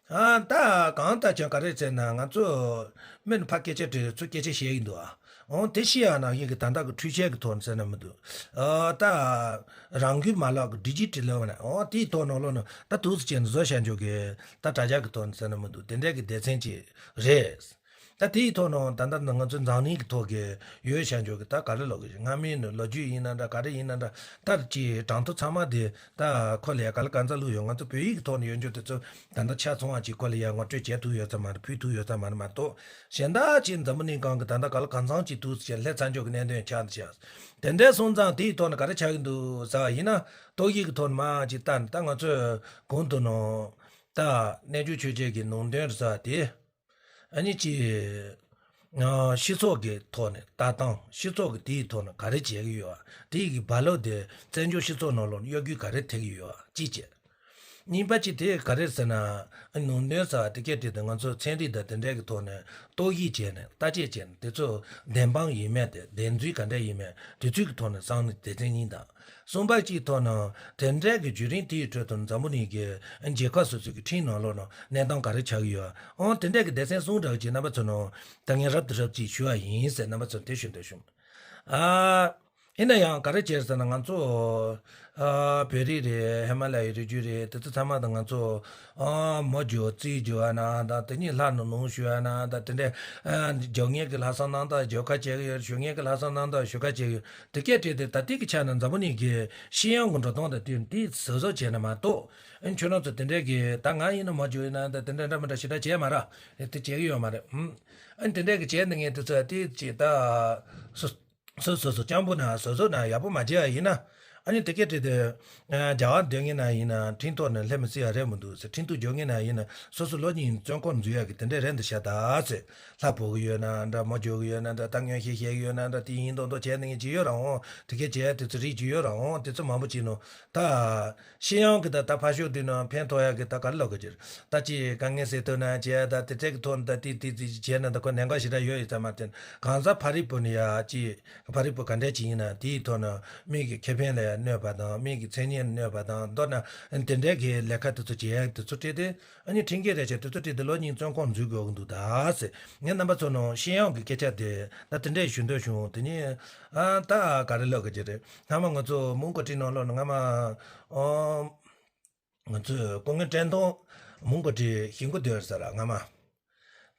ཨ་ད་གང་ལྟར་ཀྱང་ག་རེ་ཟེར་ན་ང་ཚོ་མི་ནི་ཕ་སྐད་ཆ་དྲིས་ཚུར་སྐད་ཆ་བཤད་ཀྱི་འདུག་ཨ། འོང་དེ་ཤི་ཡ་ནང་བཞིན་གྱི་ད་ལྟ་གི་འཕྲུལ་ཆས་ཀྱི་ཐོག་ནས་ཟེར་ན་མི་འདུག་ཨ་ད་རང་འགུལ་མ་ལག་གི་ཌི་ཇི་ཊལ་ལབ་ན་འོང་དེའི་ཐོག་ནང་ལོགས་ནས་ད་འདུག་སེ་བྱས་ནས་བཟོ་བྱ་འཇོག་གི་ད་དྲ་རྒྱ་གི་ཐོག་ནས་ཟེར་ན་མི་འདུག་དེ་འདྲས་ཀྱི་སྡེ་ཚན་ཅིག་རེད། ད་དེའི་ཐོག་ནང་ད་ལྟ་ང་ཚོའི་འཛམ་གླིང་གི་ཐོག་གི་ཡོད་བྱ་འཇོག་གི་ད་ག་རེ་ལབ་དགོས་ཀྱི་སྔ་མའི་ནི་ལོ་རྒྱུས་ཡིན་ན་འདྲ་ག་རེ་ཡིན་ན་འདྲ་ད་ཅིག་གྲངས་ཐོ་ཚང་མ་དེ་ད་ཁོ་ལ་ཡ་ག་ལ་གང་ཚ་བླུགས་ཡོད། ང་ཚོ་བོད་ཡིག་གི་ཐོག་ནས་ཡོད་འཇོག་དེ་ཚོ་ད་ལྟ་ཆ་ཚང་བ་ཅིག་ཁོ་ལ་ཡ་ངོ་སྤྲོད་བྱེད་ཐུབ་ཡོད་ས་མ་རེད། ཕུལ་ཐུབ་ཡོད་ས་མ་རེད་མ་གཏོགས་གཞན་དག་ཅིག་འཛམ་བུ་གླིང་སྒང་གི་ད་ལྟ་ག་ལ་གང་ཚང་ཅིག་འདུག་ཟེར་ལྷད་ཚར་འཇོག་གི་གནད་དོན་ཆགས་འདུག་ཤག་དེ་འདྲ་སོང་ཙང་དེའི་ཐོག་ནས་ག་རེ་ཆགས་ཀྱི་འདུག་ཟེར་བ་ཡིན་ན་ཏོག་དབྱིབས་ཀྱི་ཐོག་ནས་མར་ཅིག་ལྟ་ནས་ད་ང་ཚོས་གོང་དུ་ནང་ད་རྣལ་འབྱོར་ཆོས་བརྒྱད་ཀྱི་ནང་དོན་རེད་ཟེར་བ་དེ། ཨ་ནི་ཅི། ཨ་སྤྱི་ཚོགས་ཀྱི་ཐོག་ནས་ལྟ་སྟངས་སྤྱི་ཚོགས་ཀྱི་དེའི་ཐོག་ནས་ག་རེ་བྱེད་ཀྱི་ཡོད་པ་དེ་ཡི་གི་རྦ་རླབས་དེ་བཙན་བྱོལ་སྤྱི་ཚོགས་ནང་ལོགས་གཡོ་སྒྱུ་ག་རེ་ཐེབས་ཀྱི་ཡོད་པ་གཅིག་བྱས། གཉིས་པ་གཅིག་དེ་ག་རེ་ཟེར་ན་ཨ་ནང་དོན་ཟེར་བ་དེ་སྐད་དེ་དེ་ང་ཚོ་ཚན་རིག་དང་དེ་འདྲའི་གི་ཐོག་ནས་རྟོག་ཞིབ་བྱས་ནས་བརྟག་དཔྱད་བྱས་ནས་དེ་ཚོ་བདེན་དཔང་ཡིན་མིན་དེ་བདེན་རྫུན་ག་འདྲ་ཡིན་མིན་དེ་ཚོའི་གི་ཐོག་ནས་བསམ་བློ་སྡེ་ཚན་གཉིས་དང་། གསུམ་པ་གཅིག་ཐོག་ནས་དེ་འདྲའི་གི་བརྒྱུད་རིམ་དེའི་ཁྲོད་དུ་འཛམ་བུ་གླིང་གི་རྒྱལ་ཁབ་སོ་སོའི་གི་ཁྲིམས་ནང་ལོགས་ནང་གནས་སྟངས་ག་རེ་ཆགས་ཀྱི་ཡོད། འོང་དེ་འདྲའི་གི་སྡེ་ཚན་གསུམ་འདྲ་གི་ཅིག་རྣམ་པ་ཚོ་ནང་ད་ངས་རབ་ཏུ་རབ་ཅིག་ཞུ་བ་ཡིན་ཟེར་རྣམ་པ་ཚོ་དེ་ཞུ་འདོད་བྱུང་། ཨ། ཡིན་ན་ཡང་ག་རེ་བྱས་ཟེར་ན་ང་ཚོ་ཨ་བོད་རིགས་རེད། ཧི་མ་ལ་ཡའི་རི་རྒྱུད་རེད། དེ་ཚོ་ཚང་མ་དང་ང་ཚོ་ཨ་མོ་རྒྱུ་རྩིས་རྒྱུ་ཨ་ན་ད་དེ་གཉིས་ལྷ་ནང་ལུང་ཞུ་ཨ་ན་ད་དེ་འདྲའི་ཨ་རྒྱབ་ངེས་ཀྱི་ལྷག་བསམ་རྣམ་དག་རྒྱབ་ཁ་བྱེད་ཀྱི་ཡོད། ཞུ་ངེས་ཀྱི་ལྷག་བསམ་རྣམ་དག་ཞུ་ཁ་བྱེད་ཀྱི་ཡོད། དེ་སྐད་བྲིས་ཏེ་ད་ལྟའི་གི་ཆ་ནས་འཛམ་བུ་གླིང་གི་ཤེས་ཡོན་གྱི་འགྲོ་སྟངས་དང་བསྟུན་དེ་གཟབ་གཟབ་བྱས་ན་མ་གཏོགས་ཨ་ཁྱོད་རང་ཚོ་དེ་འདྲའི་གི་ད་ང་ཡིན་ན་མ་བྱུང་ཡིན་ན་ད་དེ་འདྲ་འདྲ་མི་འདྲ་ཞེ་དྲག་བྱས་མ་ར་དེ་བྱེད་ཀྱི་ཡོད་མ་རེད། ཨ་དེ་འདྲའི་གི་བྱས་ནས་ངས་དེ་ཚོ་དེ་ཅི་ད་སོ་སོ་སོ་སོ་སྤྱང་པོ་ན་སོ་སོ་ན་ཡག་པོ་མ་བྱས་པ་ཡིན་ན་ ཨ་ནི་དེ་གས་དེ་དེ་རྒྱ་གར་སྡོད་མཁན་ན་ཡིན་ན་ཁྲིམས་ཐོག་ནས་སླེབས་མི་སྲིད་ཡ་རེད་མི་འདུག་ཟེར། ཁྲིམས་གཏུག་འཇོག་མཁན་ན་ཡིན་ན་སོ་སོ་ལོ་གཉིས་བཙོན་ཁང་འཛུལ་ཡ་གི་དེ་འདྲས་རེད་འདི་བཤད་ད་ཟེར། ལྷ་ཕོག་གི་ཡོད་ན་འདྲ། མོ་འཇོག་གི་ཡོད་ན་འདྲ། ད་སྔོན་བཤད་བཤད་གི་ཡོད་ན་འདྲ། དེ་ཡིན་མདོག་མདོག་བྱས་ནས་ངས་ཅི་ཡོད་རང་འོང་། དེ་གས་བྱས་དེ་ཚོ་རིགས་ཅི་ཡོད་རང་འོང་། དེ་ཚོ་མང་པོ་ཅིག་ནོ། ད་ཤི་ཡང་གི་ད་ད་ཕ་ཤོག་དུས་ན་ཕན་ཐོགས་ཡ་གི་ད་ག་རེ་ལབ་གི་ཅིར། ད་ཅི་དཀའ་ངལ་སེལ་ཐུབ་ན་བྱས། ད་དེ་འདྲས་གི་ཐོག་ནས་ད་དེ་དེ་དེ་བྱས་ན་ད་ཁོ་ཉེན་ཁ་ཞེ་དྲག་ཡོད་ཡོད་ཙམ་མ་དེ། གང་ཟག་ཕ་རི་པོ་ནི་ཡ་ཅི་ཕ་རི་པོ་ག་འདྲས་ཅིག་ཡིན་ན་དེའི་ཐོག་ན་མི་གི་ཁེ་ཕན་ལ་གནོད་པ་དང་། མི་གི་མཚན་སྙན་གནོད་པ་དང་། མདོར་ན་དེ་འདྲའི་གི་ལས་ཀ་དེ་ཚོ་བྱེད་ཡ་དེ་ཚོ་སྤྲད་དེ། ཨ་ནི་ཁྲིམས་འགལ་རེད་བྱས་དེ་ཚོ་སྤྲད་དེ་ལོ་གཉིས་བཙོན་ཁང་འཛུལ་དགོས་ཀྱི་འདུག་ད་ཟེར། ངས་རྣམ་པ་ཚོ་ནང་ཤེས་ཡོན་གི་སྐད་ཆ་དེ་ད་དེ་འདྲས་ཞུ་འདོད་བྱུང་། དེ་ནི་ཨ་ད་ག་རེ་ལབ་གི་ཅི་རེད། སྔ་མ་ང་ཚོ་མོན་གྷོ་ཁྲིད་ནང་ལོགས་ནས་སྔ་མ་ཨོ། ང་ཚོས་སྐུ་ངོ་བཀྲས་མཐོང་མོན་གྷོ་ཁྲིད་ཞིང་ཁོ་སྡོད་ཟེར་ར་སྔ་མ།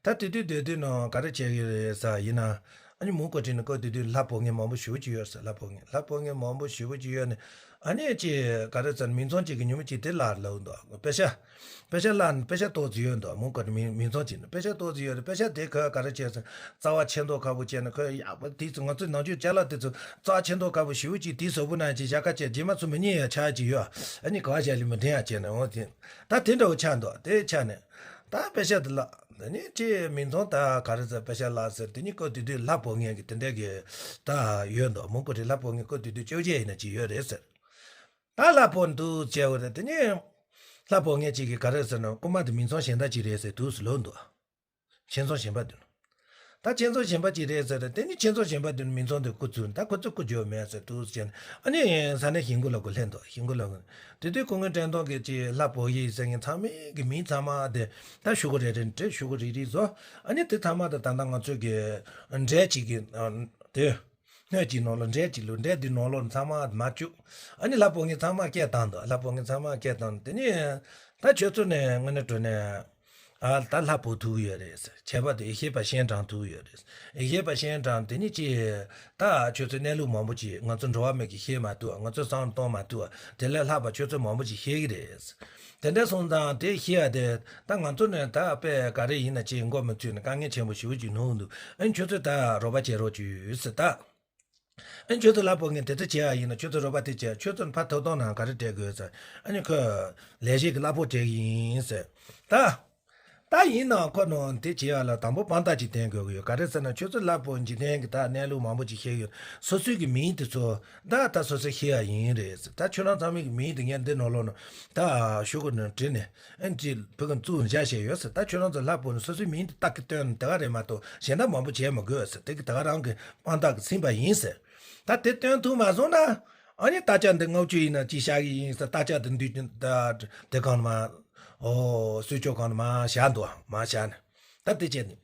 ད་དེ་དུས་སྡོད་དུས་ནང་ག་རེ་བྱས་ཀྱི་རེད་ཟེར་ཡིན་ན། ཨ་ནི་མོན་གྷོ་ཁྲིད་ནང་ཁོ་དེ་དུས་ལྷ་ཕོག་མཁན་མང་པོ་ཞེ་པོ་ཅིག་ཡོད་ཟེར། ལྷ་ཕོག་མཁན་ལྷ་ཕོག་མཁན་མང་པོ་ཞེ་པོ་ཅིག་ཡོད་ནས། ཨ་ནི་ཅི་ག་རེ་ཟེར་མིང་ཚང་གཅིག་གི་ཉིན་མོ་གཅིག་དེ་ལ་ལབ་འདུག་པེ་ཤ། པེ་ཤ་ལ་པེ་ཤ་ཏོག་ཙི་ཡོད་འདུག་མོན་གྷོ་ཁྲིད་མིང་མིང་ཚང་གཅིག་ནས་པེ་ཤ་ཏོག་ཙི་ཡོད་རེད། པེ་ཤ་དེ་ཁོས་ག་རེ་བྱས་ཟེར། རྩ་བ་ཆེ་མདོག་ཁ་པོ་བྱས་ནས། ཁོས་ཡག་པོ་དེ་ཚོ་ང་ཚོའི་ནང་ཆོས་ཅ་ལག་དེ་ཚོ་རྩ་ཆེ་མདོག་ཁ་པོ་ཞེ་པོ་ཅིག་དེའི་གཟུགས་པོ་ནང་ཅིག་བཞག་ཁ་བྱས། རྗེས་མ་ཚོ་མི་ཉན་ཡ་ཆགས་ཀྱི་ཡོད། ཨ་ནི་ག་བ་བཞག་ལི་མི་དྲན་ཡ་བྱས་ནས་འོང་དེ། ད་དེ་འདྲ་བོ་ཆགས་འདུག་དེ་ཆགས་ནས་ད་པེ་ཤ་དེ་ལ་དེ་ནི་ཅི་མིང་ཚང་ད་ག་རེ་ཟེར། པེ་ཤ་ལ་ཟེར། དེ་ནི་ཁོ་དེ་དུས་ལྷ་ཕོག་མཁན་གྱི་དེ་འདྲ་གི་ད་ཡོད་འདུག་མོན་གྷོ་ཁྲིད་ལྷ་ཕོག་མཁན་ཁོ་དེ་དུས་བཅོ་བརྒྱད་ཡིན་ན་ཅིག་ཡོད་རེད་ཟེར། ད་ལྷ་ཕོག་འདུག་བྱས་པ་རེད། དེ་ནི་ལྷ་ཕོག་མཁན་ཅིག་གིས་ག་རེ་ཟེར་ན། རྐུན་མ་དེ་མིང་ཚང་གཞན་དག་ཅིག་རེད་ཟེར་འདུག་སེ་ལབ་འདུག་ཁྱིམ་ཚང་གཞན་པ་དེ་ནི། ད་ཁྱིམ་ཚང་གཞན་པ་ཅིག་རེད་ཟེར། དེ་ནི་ཁྱིམ་ཚང་གཞན་པ་དེ་ནི་མིང་ཚང་དེ་རྐུ་ཚུལ། ད་ཁོ་ཚོས་རྐུ་རྒྱུ་མེད་ཟེར་འདུག་ཟེར་ནས། ཨ་ནི་ས་གནས་ཞིང་ཁོ་ལ་ཁོ་སླེབས་འདུག་ཞིང་ཁོ་ལ་ཁོ། དེ་དུས་སྐུ་ངོ་བཀྲས་མཐོང་གིས་ཅིག་ལྷ་ཕོག་ཡིན་ཟེར་མཁན་ཚང་མའི་གི་མིང་ཚང་མ་དེ་ད་ཤོག་གུ་རེ་རེ་འབྲི། ཤོག་གུ་རེ་རེ་བཟོ། ཨ་ནི་དེ་ཚང་མ་དེ་ད་ལྟ་ང་ཚོས་གི་འབྲས་ཅིག་གི་དེ། སྣོད་ཀྱི་ནང་ལོགས་འབྲས་ཀྱི་ལུགས། འབྲས་འདི་ནང་ལོགས་ཚང་མ་མར་བཅུག་ཨ་ནི་ལྷ་ཕོག་མཁན་ཚང་མ་སྐད་བཏང་འདུག་ལྷ་ཕོག་མཁན་ཚང་མ་སྐད་བཏང་། དེ་ནས་ད་ཁྱོད་ཚོ་ནས་དངོས་གནས་དྲང་གནས་ཨ་ད་ལྷ་ཕོག་ཐུབ་ཀྱི་ཡོད་རེད་ཟེར། ཁྱད་པར་དུ་ཡེ་ཤེས་པ་གཞན་དྲངས་ཐུབ་ཀྱི་ཡོད་རེད་ཟེར། ཡེ་ཤེས་པ་གཞན་དྲངས། དེ་ནི་ཅི་ད་ཁྱོད་ཚོས་གནས་ལུགས་མང་པོ་ཅིག་ང་ཚོ་འགྲོ་བ་མི་གིས་ཤེས་མ་ཐུབ། ང་ཚོས་བསམ་བློ་གཏོང་མ་ཐུབ། དེ་ལས་ལྷག་པ་ཁྱོད་ཚོས་མང་པོ་ཅིག་ཤེས་ཀྱི་རེད་ཟེར། དེ་འདྲ་སོང་ཙང་དེ་ཤེས་ཡ་དེ་ད་ང་ཚོ་ནས་ད་དཔེ་ག་རེ་ཡིན་ན་ཅིག་མགོ་མི་ཚོས་ནས་དཀའ་ངལ་ཆེན་པོ་ཞེ་པོ་ཅིག་ནོར་འདུག་ཨ་ནི་ཁྱོད་ཚོས་ད་རོགས་པ་བྱེད་རོགས་བྱོས་ཟེར་ད། ཨ་ནི་ཁྱོད་ཚོ་ལྷ་ཕོག་མཁན་དེ་ཚོ་བྱེད་ཡ་ཡིན་ན། ཁྱོད་ཚོ་རོགས་པ་དེ་བྱེད་ཡ། ཁྱོད་ཚོ་ཕར་ཐོབ་ཐང་ནང་ག་རེ་སྤྲད་དགོས་ཟེར། ཨ་ནི་ཁོས་ལས་བྱེད་ཀྱི་གླ་ཕོགས་སྤྲད་ཀྱི་ཡིན་ཟེར། ད་ད་ཡིན་ནའང་ཁོ་ནང་དེ་བྱེད་ཡ་ལ་དང་པོ་དཔང་རྟགས་ཅིག་བསྟན་དགོས་ཀྱི་ཡོད། ག་རེ་ཟེར་ན་ཁྱོད་ཚོ་ལྷ་ཕོག་འཇིག་རྟེན་གྱི་ད་གནས་ལུགས་མང་པོ་ཅིག་ཤེས་ཡོད། སོ་སོའི་གི་མིང་དེ་ཚོ་ད་ད་སོ་སོས་ཤེས་ཡ་ཡིན་རེད་ཟེར། ད་ཁྱོད་རང་ཚང་མའི་གི་མིང་དེ་ངས་འདི་ནང་ལོགས་ནས་ད་ཤོག་གུ་ནང་བྲིས་ནས། ཨ་ནི་ཅིག་བུ་གུ་བཙུགས་བཞག་བྱས་ཡོད་ཟེར། ད་ཁྱོད་རང་ཚོ་ལྷ་ཕོག་ནས་སོ་སོའི་མིང་དེ་ཏག་གི་སྟོན་དེ་ག་རེད་མ་གཏོགས་གཞན་དག་མང་པོ་བྱས་མི་དགོས་ཟེར། དེ་གི་དེ་ག་རང་གི་དཔང་རྟགས་ཀྱིས་ཟིན་པ་ཡིན་ཟེར། ད་དེ་སྟོན་ཐུབ་མ་སོང་ན། ཨ་ནི་དག་ཆ་འདི་ལྔ་བཅུ་ཡིན་ན་ཅིག་བཞག་གི་ཡིན་ཟེར། དག་ཆ་འདི་འདུས་ད་དེ་གང་ནས་མ། ཨོ་གསོལ་ཇ་གང་ནས་མ་བཞག་འདུག་མ་བཞག་ནས། ད་དེ་བྱས་ནས་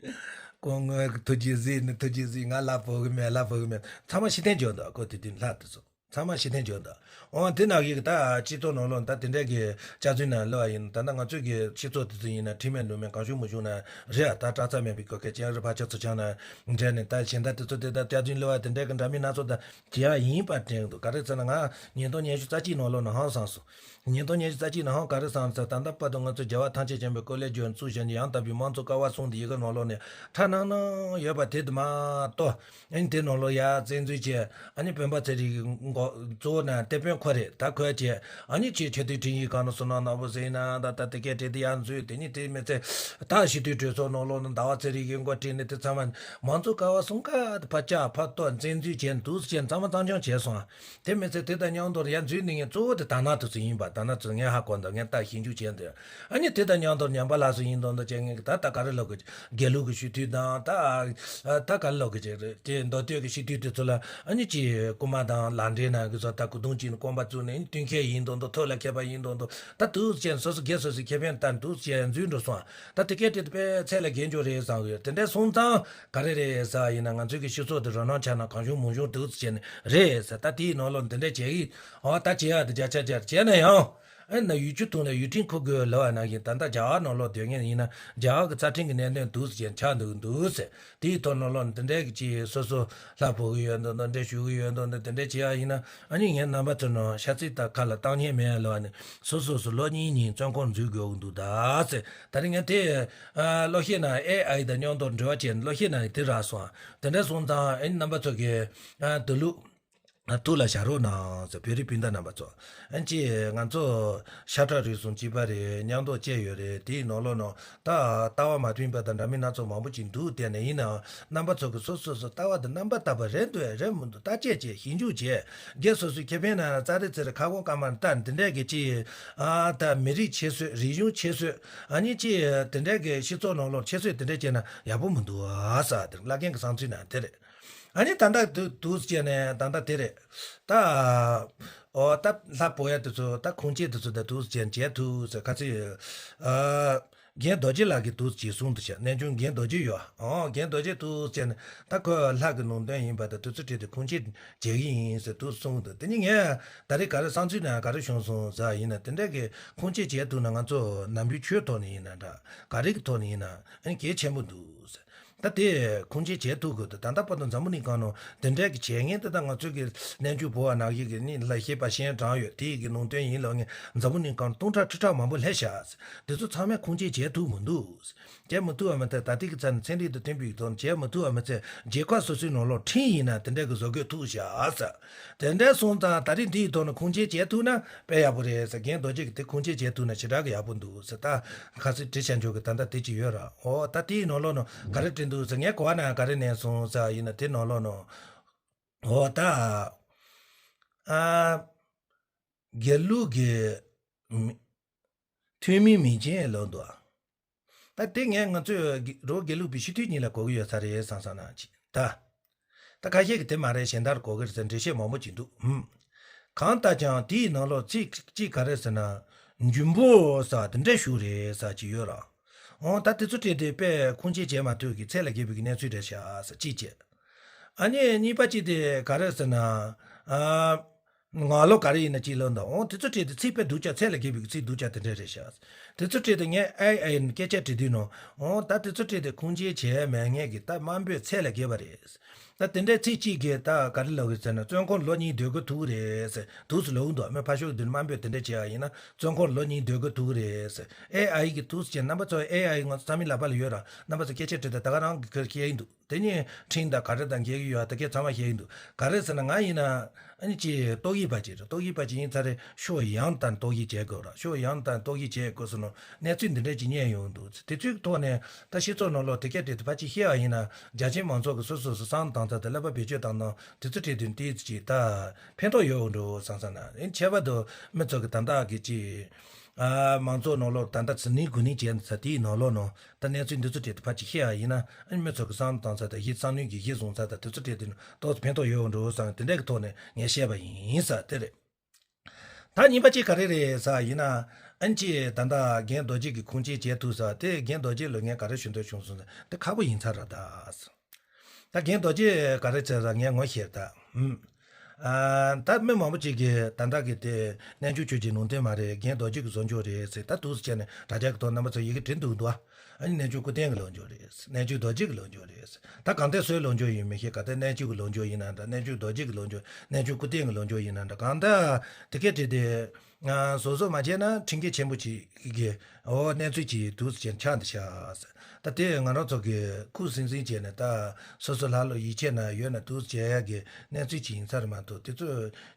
སྐུ་ངོ་གི་ཐུགས་རྗེས་གཟིགས་ནས། ཐུགས་རྗེས་གཟིགས། ང་ལྷ་ཕོག་གི་མེད། ལྷ་ཕོག་གི་མེད། ཚང་མ་ཕྱིར་འཐེན་བྱས་འདུག་ཁོ་དེ་དུས་ལྷ་དེ་ཚོ། ཚང་མ་ཕྱིར་འཐེན་བྱས་འདུག་འོ་དེ་ནང་བཞིན་གྱི་ད་སྤྱི་ཚོགས་ནང་ལོགས་ད་དེ་འདྲ་གི་སྐྱག་རྫུན་ནང་ལབ་པ་ཡིན། ད་ལྟ་ང་ཚོའི་གི་སྤྱི་ཚོགས་དེ་ཚོ་ཡིན་ན་ཁྲིམས་མེད་ལུགས་མེད་གང་བྱུང་མང་བྱུང་ན་རེད་ཨ། ད་སྐྲག་ཚ་མེད་པའི་སྐོར་གལ་ཆེན་རེད། ཕར་ཕྱོགས་ཚུར་ཕྱོགས་ན་འདྲ་ནས་ད་གཞན་དག་དེ་ཚོ་དེ་ད་སྐྱག་རྫུན་ལབ་པ་དེ་འདྲ་གི་འདྲ་མིན་སྣ་ཚོགས་ད་བྱེད་ཡ་ཡིན་པ་དྲན་གི་འདུག་ག་རེ་ཟེར་ན་ང་ཉིས་སྟོང་ཉི་ཤུ་རྩ་གཅིག་ནང་ལོགས་ནས་ཧང་སངས་སོང་། ཉིས་སྟོང་ཉི་ཤུ་རྩ་གཅིག་ནང་ཧང་ག་རེ་སངས་ཟེར། ད་ལྟ་བར་དུ་ང་ཚོ་རྒྱལ་བ་ཐམས་ཅད་མཁྱེན་པའི་སྐུ་ལས་བརྒྱུད་བཙུགས་བཞིན་གྱི་ཡང་དག་པའི་དམངས་གཙོ་ཀ་བ་གསུམ་དེ་ཡི་གེ་ནང་ལོགས་ནས་ཁྲ་ནང་ནང་ཡོད་པ་དེ་དུ་མ་གཏོགས། ཨ་ནི་དེ་ནང་ལོགས་ཡར་བཙན་འཛུལ་བྱས། ཨ་ནི་སྤེན་པ་ཚེ་རིང་གི་མགོ་གཙོ་བོ་ན་དེད་དཔོན་ཁོ་རེད། ད་ཁོས་བྱས། ཨ་ནི་ཅིག་ཆེ་མཐོའི་ཁྲིམས་ཡིག་སྒང་ནས་བསོད་ནམས་ནོར་བུ་ཟེར་ན་ད་ད་དེ་གས་བྲིས་ཏེ་ཡར་འཛུལ། དེ་ནི་དེ་མི་ཚད་ད་སྤྱི་འཐུས་གྲོས་ཚོགས་ནང་ལོགས་ནས་ཟླ་བ་ཚེ་རིང་གི་མགོ་བྲིས་ནས་དེ་ཚང་མ་མང་གཙོ་ཀ་བ་གསུམ་ཀ་དེ་ཕར་བཅག་ཕར་གཏོར་བཙན་འཛུལ་བྱས་འདུག་ཟེར་བྱས་ཚང་མ་གཙང་རྐྱང་བྱས་སོང་། དེ་མི་ཚད་དེ་དང་མཉམ་དུ་ཡར་འཛུལ་ནས་ངས་གཙོ་བོ་དེ་དར་ནག་དེ་ཚོ་ཡིན་པ། དར་ནག་ཚོ་ངས་ཧ་གོ་འདུག་ངས་ད་ཞིབ་འཇུག་བྱས་འདུག་ཨ་ནི་དེ་དང་མཉམ་དུ་ཉམས་པ་ལགས་སུ་ཡིན་མདོག་མདོག་བྱས། ངས་ད་ད་ག་རེ་ལབ་དགོས། དགེ་ལུགས་ཀྱི་སྤྱི་འཐུས་དང་ད་ད་ག་རེ་ལབ་དགོས་ཀྱི་རེད། དེ་མདོ་སྟོད་ཀྱི་སྤྱི་འཐུས་དེ་ཚོ་ལ་ཨ་ནི་ཅིག་རྐུན་མ་དང་ལག་འབྲེལ་ནང་གི་ཚོ་ད་གུ་དུང་ཅིག་ནས་རྐང་པ་བཙུགས་ནས་ཨ་ནི་བསྟུན་མཁས་ཡིན་མདོག་མདོག་ཐོག་ལ་མཁས་པ་ཡིན་མདོག་མདོག་ད་འདུག་སེ་བྱས་ནས་སོ་སོ་སྒེར་སོ་སོའི་ཁེ་ཕན་ལྟར་འདུག་སེ་བྱས་འཛུལ་འགྲོ་སོང་། ད་དེ་སྐད་དེ་དཔེ་ཚད་ལས་བརྒལ་འགྱོ་རེད་བསམ་གི་ཡོད། དེ་འདྲ་སོང་ཙང་ག་རེ་རེད་ཟེར་ཡིན་ན་ང་ཚོའི་གི་སྤྱི་ཚོགས་དེ་རོ་སྣང་ཆགས་ན་གང་བྱུང་མང་བྱུང་འདུག་སེ་བྱས་ནས་རེད་ཟེར། ད་དེའི་ནང་ལོགས་འདི་འདྲ་བྱས་ཡིན། ཨོ་ད་བྱེད་ཡག་དེ་བརྒྱ་ཆ་བརྒྱ་བྱས་ན་ཡང་། ཨེ་ན་ཡུལ་ཆུ་འཐུང་ན་ཡུལ་ཕྲན་ཁུར་དགོས་ལབ་པ་ནང་བཞིན། ད་ལྟ་རྒྱ་གར་ནང་ལོགས་སྡོད་མཁན་ཡིན་ན་རྒྱ་གར་གྱི་རྩ་ཁྲིམས་ཀྱི་གནད་དོན་འདུག་སེ་བྱས་ཆགས་འདུག་འདུག་ཟེར། དེའི་ཐོག་ནང་ལོགས་འདི་འདྲའི་གི་ཅིག་སོ་སོ་ལྷ་ཕོག་གི་ཡོད་འདུག་འདི་འདྲ་ཞུ་གི་ཡོད་འདུག་འདི་འདྲ་བྱེད་ཡ་ཡིན་ན་ཨ་ནི་ངས་རྣམ་པ་ཚོ་ནང་ཤ་ཚིག་དང་ཁ་ལ་བཏང་ཉན་མེད་ལབ་པ་ནི་སོ་སོ་སོ་ལོ་གཉིས་གཉིས་བཙོན་ཁང་འཛུལ་དགོས་ཀྱི་འདུག་ད་ཟེར། ད་རིང་ངས་དེ་ཨ་ལོ་ཤས་ནང་ཨེ་ཨའི་དང་མཉམ་དུ་འབྲེལ་བ་བྱས་ནས་ལོ་ཤས་ནང་དེ་རག་སོང་། དེ་འདྲ་སོང་ཙང་ཨ་ནི་རྣམ་པ་ཚོ་གི་ཨ་དུ་ལུག་ཐུགས་ལ་བཞག་རོགས་གནང་ཟེར། བོད་རིགས་སྤུན་ཟླ་རྣམ་པ་ཚོ། ཨ་ནི་ཅིག་ང་ཚོ་ཤ་ཁྲག་རུས་གསུམ་གཅིག་པ་རེད། མཉམ་དུ་སྐྱེས་ཡོད་རེད། དེའི་ནང་ལོགས་ནང་ད་ལྟ་བ་མ་མཐུན་པ་དང་འདྲ་མིན་སྣ་ཚོགས་མང་པོ་ཅིག་འདུག་དེ་ནས་ཡིན་ནའང་རྣམ་པ་ཚོ་གི་སོ་སོ་སོ་ལྟ་བ་དང་རྣམ་པ་དག་པ་རེད་འདུག་རེད་མི་འདུག་བརྟག་དཔྱད་བྱས། ཞིབ་འཇུག་བྱས། སྒེར་སོ་སོའི་ཁེ་ཕན་ན་རྩ་རེ་རྩེ་རེ་ཁ་སྐོང་དཀའ་མར་ལྟ། འདི་འདྲས་ཀྱི་ཅིག་ཨ་ད་མི་རིགས་ཁྱད་གསོད། རིག་གཞུང་ཁྱད་གསོད། ཨ་ནི་ཅིག་དེ་འདྲས་ཀྱི་སྤྱི་ཚོགས་ནང་ལོགས་ཁྱད་གསོད་དེ་འདྲས་བྱས་ན་ཡག་པོ་མི་འདུག་ཨ་ཟེར། དེ་བླ་རྒན་གྱི་བསམ་ཚུལ་ན་དེ་རེད། ཨ་ནི་ད་ལྟ་དུ་དུས་བྱས་ནས་ད་ལྟ་དེ་རེད། ད་ཨོ་ད་ལྷ་བོ་ཡ་དེ་ཚོ། ད་ཁུངས་སྐྱེལ་དེ་ཚོ་ད་དུས་བྱས་བྱས་ཐུབ་ཟེར། ཁ་ཚིག་ཨ་རྒན་རྡོ་རྗེ་ལགས་ཀྱིས་དུས་བྱས་གསུངས་འདུག་ཤག་རྣལ་འབྱོར་རྒན་རྡོ་རྗེ་ཡོད། ཨོ་རྒན་རྡོ་རྗེ་དུས་བྱས་ནས་ད་ཁོས་ལྷ་གི་ལུང་བསྟན་ཡིན་པ་དང་དུས་ཚོད་བྲིས་ཏེ་ཁུངས་སྐྱེལ་བྱེད་ཀྱི་ཡིན་ཟེར་དུས་གསུངས་འདུག་དེ་ནི་ངས་ད་རེས་ག་རེ་བསམ་ཚུལ་ན་ག་རེ་བྱུང་སོང་ཟེར་ཡིན་ན། དེ་འདྲ་གི་ཁུངས་སྐྱེལ་བྱས་ཐུབ་ན་ང་ཚོ་ནམ་རྒྱུན་ཆོས་ཐོག་ནས་ཡིན་ན་འདྲ། ག་རེ་གི་ཐོག་ནས་ཡིན་ན་ཨ་ནི་གལ་ཆེན་པོ་འདུག་ཟེར། ད་དེ་ཁུངས་སྐྱེལ་བྱེད་ཐུབ་དགོས་འདུག་ད་ལྟ་བར་དུ་འཛམ་བུ་གླིང་སྒང་ནང་དེ་འདྲའི་གི་བྱེད་མཁན་དེ་དག་ང་ཚོའི་གི་རྣལ་འབྱོར་བོད་པ་ནང་བཞིན་གི་ནི་ལ་ཤེས་པ་གཞན་དྲངས་ཡོད། དེ་ཡི་གི་ལུང་བསྟན་ཡིན་ལབ་མཁན་འཛམ་བུ་གླིང་སྒང་སྟོང་ཕྲག་ཁྲི་ཕྲག་མང་པོ་སླེབས་ཤག་དེ་ཚོ་ཚང་མས་ཁུངས་སྐྱེལ་བྱེད་ཐུབ་མི་འདུག་བྱེད་མི་ཐུབ་པ་མ་ཚད་ད་ལྟའི་གི་ཚ་ནས་ཚན་རིག་དང་མཐུན་པའི་ཐོག་ནས་བྱེད་མི་ཐུབ་པ་མ་ཚད་རྒྱལ་ཁབ་སོ་སོའི་ནང་ལོགས་ཁྲིམས་ཡིན་ན་དེ་འདྲའི་གི་བཟོ་དགོས་ཐུག་ཤག་ཟེར། དེ་འདྲའི་སོང་ཙང་ད་རེས་འདིའི་ཐོག་ནས་ཁུངས་སྐྱེལ་བྱེད་ཐུབ་ན་དཔེ་ཡག་པོ་རེད་ཟེར། རྒན་རྡོ་རྗེ་གིས་དེ་ཁུངས་སྐྱེལ་བྱེད་ཐུབ་ན་ཞེ་དྲག་གི་ཡག་པོ་འདུག་ཟེར། ད་ཁ་སང་བྲིས་བྱ་འཇོག་གི་ད་ལྟ་དེ་ཅི་ཡོད་ར། འོ་ད་དེའི་ནང་ལོགས་ནང་ག་རེ་བྲིས་འདུག་ཟེར། ངས་གོ་བ་ན་ག་རེ་ཉན་སོང་ཟེར་ཡིན་ན། དེ་ནང་ལོགས་ནང་འོ་ད་ཨ་དགེ་ལུགས་ཀྱི་མི་ཐུན་མིན་མིང་ཅན་ལབ་འདུག་ད་དེ་ངས་ང་ཚོས་རོ་དགེ་ལུགས་པའི་སྤྱི་འཐུས་གཉིས་ལ་གོ་གི་ཡོད་ས་རེད་བསམ་བསམ་ན་ཅི་ད། ད་ཁ་ཤས་ཀྱིས་དེ་མ་རེད་གཞན་དག་གོ་གི་རེད་ཟེར་འགྲེལ་བཤད་མང་པོ་ཅིག་འདུག་ཧུམ། གང་ལྟར་ཀྱང་དེའི་ནང་ལོགས་ཚིག་གཅིག་ག་རེ་ཟེར་ན། འཇུན་པོ་ཟེར་དེ་འདྲ་ཞིག་རེད་ཟེར་གྱི་ཡོད་ར། འོ་ད་དེ་ཚོ་བྲིས་ཏེ་དཔེ་ཁུངས་སྐྱེལ་བྱེད་མ་ཐུབ་ཀྱི་ཚད་ལས་བརྒལ་བའི་གནས་ཚུལ་རེད་ཤག་ཟེར་གཅིག་བྱས། ཨ་ནི་གཉིས་པ་གཅིག་དེ་ག་རེ་ཟེར་ན། ཨ། ངག་ལོག་ག་རེ་ཡིན་ན་གཅིག་ལབ་འདུག་འོ་དེ་ཚོ་བྲིས་ཏེ་ཚིག་དཔེ་སྡུག་ཅག་ཚད་ལས་བརྒལ་བའི་ཚིག་སྡུག་ཅག་དེ་འདྲ་རེད་ཤག་དེ་ཚོ་བྲིས་ཏེ་ངས་ཨེ་ཨེ་ཡིན་སྐད་ཆ་དྲིས་དུས་ནང་། འོ་ད་དེ་ཚོ་བྲིས་ཏེ་ཁུངས་སྐྱེལ་བྱས་མེད་མཁན་གྱི་ད་དམའ་འབེབས་ཚད་ལས་བརྒལ་བ་རེད། ད་དེ་འདྲའི་ཚིག་གཅིག་གིས་ད་ག་རེ་ལབ་གི་ཟེར་ན། བཙོན་ཁང་ལོ་གཉིས་སྡོད་དགོས་ཐུག་གི་རེད་ཟེར་འདུག་སེ་ལབ་འདུག་མི་ཕར་ཕྱོགས་འདི་དམའ་འབེབས་དེ་འདྲ་བྱས་པ་ཡིན་ན་བཙོན་ཁང་ལོ་གཉིས་སྡོད་དགོས་ཐུག་གི་རེད་ཟེར། ཨེ་ཨའི་གིས་འདུག་སེ་བྱས། རྣམ་པ་ཚོ་ཨེ་ཨའི་ང་ཚོ་ཚང་མའི་ལག་པ་ལ་ཡོད་ར། རྣམ་པ་ཚོ་སྐད་ཆ་དྲིས་ད་ད་ག་རང་གི་ཁར་ཤེས་ཡིན་འདུག་དེ་ནས་ཁྲིམས་དང་ག་རེ་དང་འགལ་གྱི་ཡོད་ད་གས་ཚང་མ་ཤེས་ཀྱི་འདུག་ག་རེ་ཟེར་ན་ང་ཡིན་ན་ཨ་ནི་ཅིག་ཏོག་དབྱིབས་པ་ཅིག་རེད། ཏོག་དབྱིབས་པ་ཅིག་ཡིན་ཚར་རེད། ཕྱོགས་ཡོངས་དང་ཏོག་དབྱིབས་བྱེད་དགོས་ར། ཕྱོགས་ཡོངས་དང་ཏོག་དབྱིབས་བྱེད་དགོས་སོང་ནོ་གནས་ཚུལ་འདི་འདྲ་ཅིག་རྙེད་ཡོང་འདུག་དེ་ཚོའི་ཐོག་ནས་ད་སྤྱི་ཚོགས་ནང་ལོགས་དེ་སྐད་དེ་དེ་ཕར་ཅིག་བཤད་པ་ཡིན་ན་རྒྱ་ཆེའི་མང་ཚོགས་ཀྱི་སོ་སོ་སོ་བསམ་བཏང་ཚར་དེ་ཀླད་པ་བེད་སྤྱོད་བཏང་ན་དེ་ཚོ་ཁྲིད་དུས་ཏིག་ཅིག་ད་ཕན་ཐོགས་ཡོད་འགྲོ་བསམ་བསམ་ན། ཨ་ནི་ཁྱད་པར་དུ་མི་ཚོ་གི་ད་ལྟ་གི་ཅིག་ཨ། མང་ཚོགས་ནང་ལོགས་ད་ལྟ་ཟི་ནིང་དགུ་ནིང་བྱས་ཚར་དེའི་ནང་ལོགས་ནང་ད་གནས་ཚུལ་འདི་ཚོ་བྲིས་ཏེ་ཕར་ཅིག་བཤད་ཡ་ཡིན་ན། ཨ་ནི་མི་ཚོ་གི་བསམ་བཏང་ཚར་དང་གཞི་བསམ་བློའི་གི་གཞི་བཟུང་ཚར་དང་དེ་ཚོ་བྲིས་ཏེ་ཏོག་ཙམ་ཕན་ཐོགས་ཡོད་འགྲོ་བསམ་དེ་འདྲ་གི་ཐོག་ནས་ངས་བཤད་པ་ཡིན་ས་དེ་རེད། ད་གཉིས་པ་གཅིག་ག་རེ་རེད་ཟེར་ཡིན་ན། ཨ་ནི་ཅིག་ད་ལྟ་རྒན་རྡོ་རྗེ་གི་ཁུངས་སྐྱེལ་བྱེད་ཐུབ་ཟེར་དེ། རྒན་རྡོ་རྗེ་ལོ་ངས་ག་རེ་ཞུ་འདོད་བྱུང་སོང་ཟེར་དེ་ཁག་པོ་ཡིན་ཚར་ར་ད། ད་རྒན་རྡོ་རྗེ་ག་རེ་བྱས་ཟེར་ངས་ངོ་ཤེས་ད། ཧུམ། ཨ། ད་མི་མང་པོ་ཅིག་གིས་ད་ལྟ་གི་དེ་རྣལ་འབྱོར་ཆོས་ཀྱི་ལུང་བསྟན་མ་རེད། རྒན་རྡོ་རྗེ་གི་བཟོ་འཇོག་རེད་ཟེར་ད་འདུག་སེ་བྱས་ནས་དྲ་རྒྱ་གི་ཐོག་རྣམ་པ་ཚོ་ཡི་གེ་བྲིས་འདུག་འདུག་ཨ་ནི་རྣལ་འབྱོར་སྐུ་རྟེན་གི་ལུང་འཇོག་རེད། རྣལ་འབྱོར་རྡོ་རྗེ་གི་ལུང་འཇོག་རེད། ད་གང་ལྟར་སུའི་ལུང་འཇོག་ཡིན་མི་ཤེས། གང་ལྟར་རྣལ་འབྱོར་གི་ལུང་འཇོག་ཡིན་ན་འདྲ། རྣལ་འབྱོར་རྡོ་རྗེ་གི་ལུང་འཇོག་རྣལ་འབྱོར་སྐུ་རྟེན་གི་ལུང་འཇོག་ཡིན་ན་འདྲ། གང་ལྟར་དེ་སྐད་བྲིས་ཏེ། ང་བཟོ་བཟོ་མ་བྱས་ན་ཁྲིམས་འགལ་ཆེན་པོ་ཅིག་གི་འོ་གནས་ཚུལ་ཅིག་འདུག་སེ་ཆགས་འདི་ཤག་ད་དེ་ང་རང་ཚོ་གི་ཁུ་སིམ་སིམ་བྱས་ནས་ད་སོ་སོ་ལྷ་ལོ་ཡིད་ཆེས་ན་ཡོད་ན་འདུག་སེ་བྱེད་ཡ་གི་གནས་ཚུལ་ཅིག་ཡིན་ས་རེད་མ་གཏོགས། དེ་ཚོ་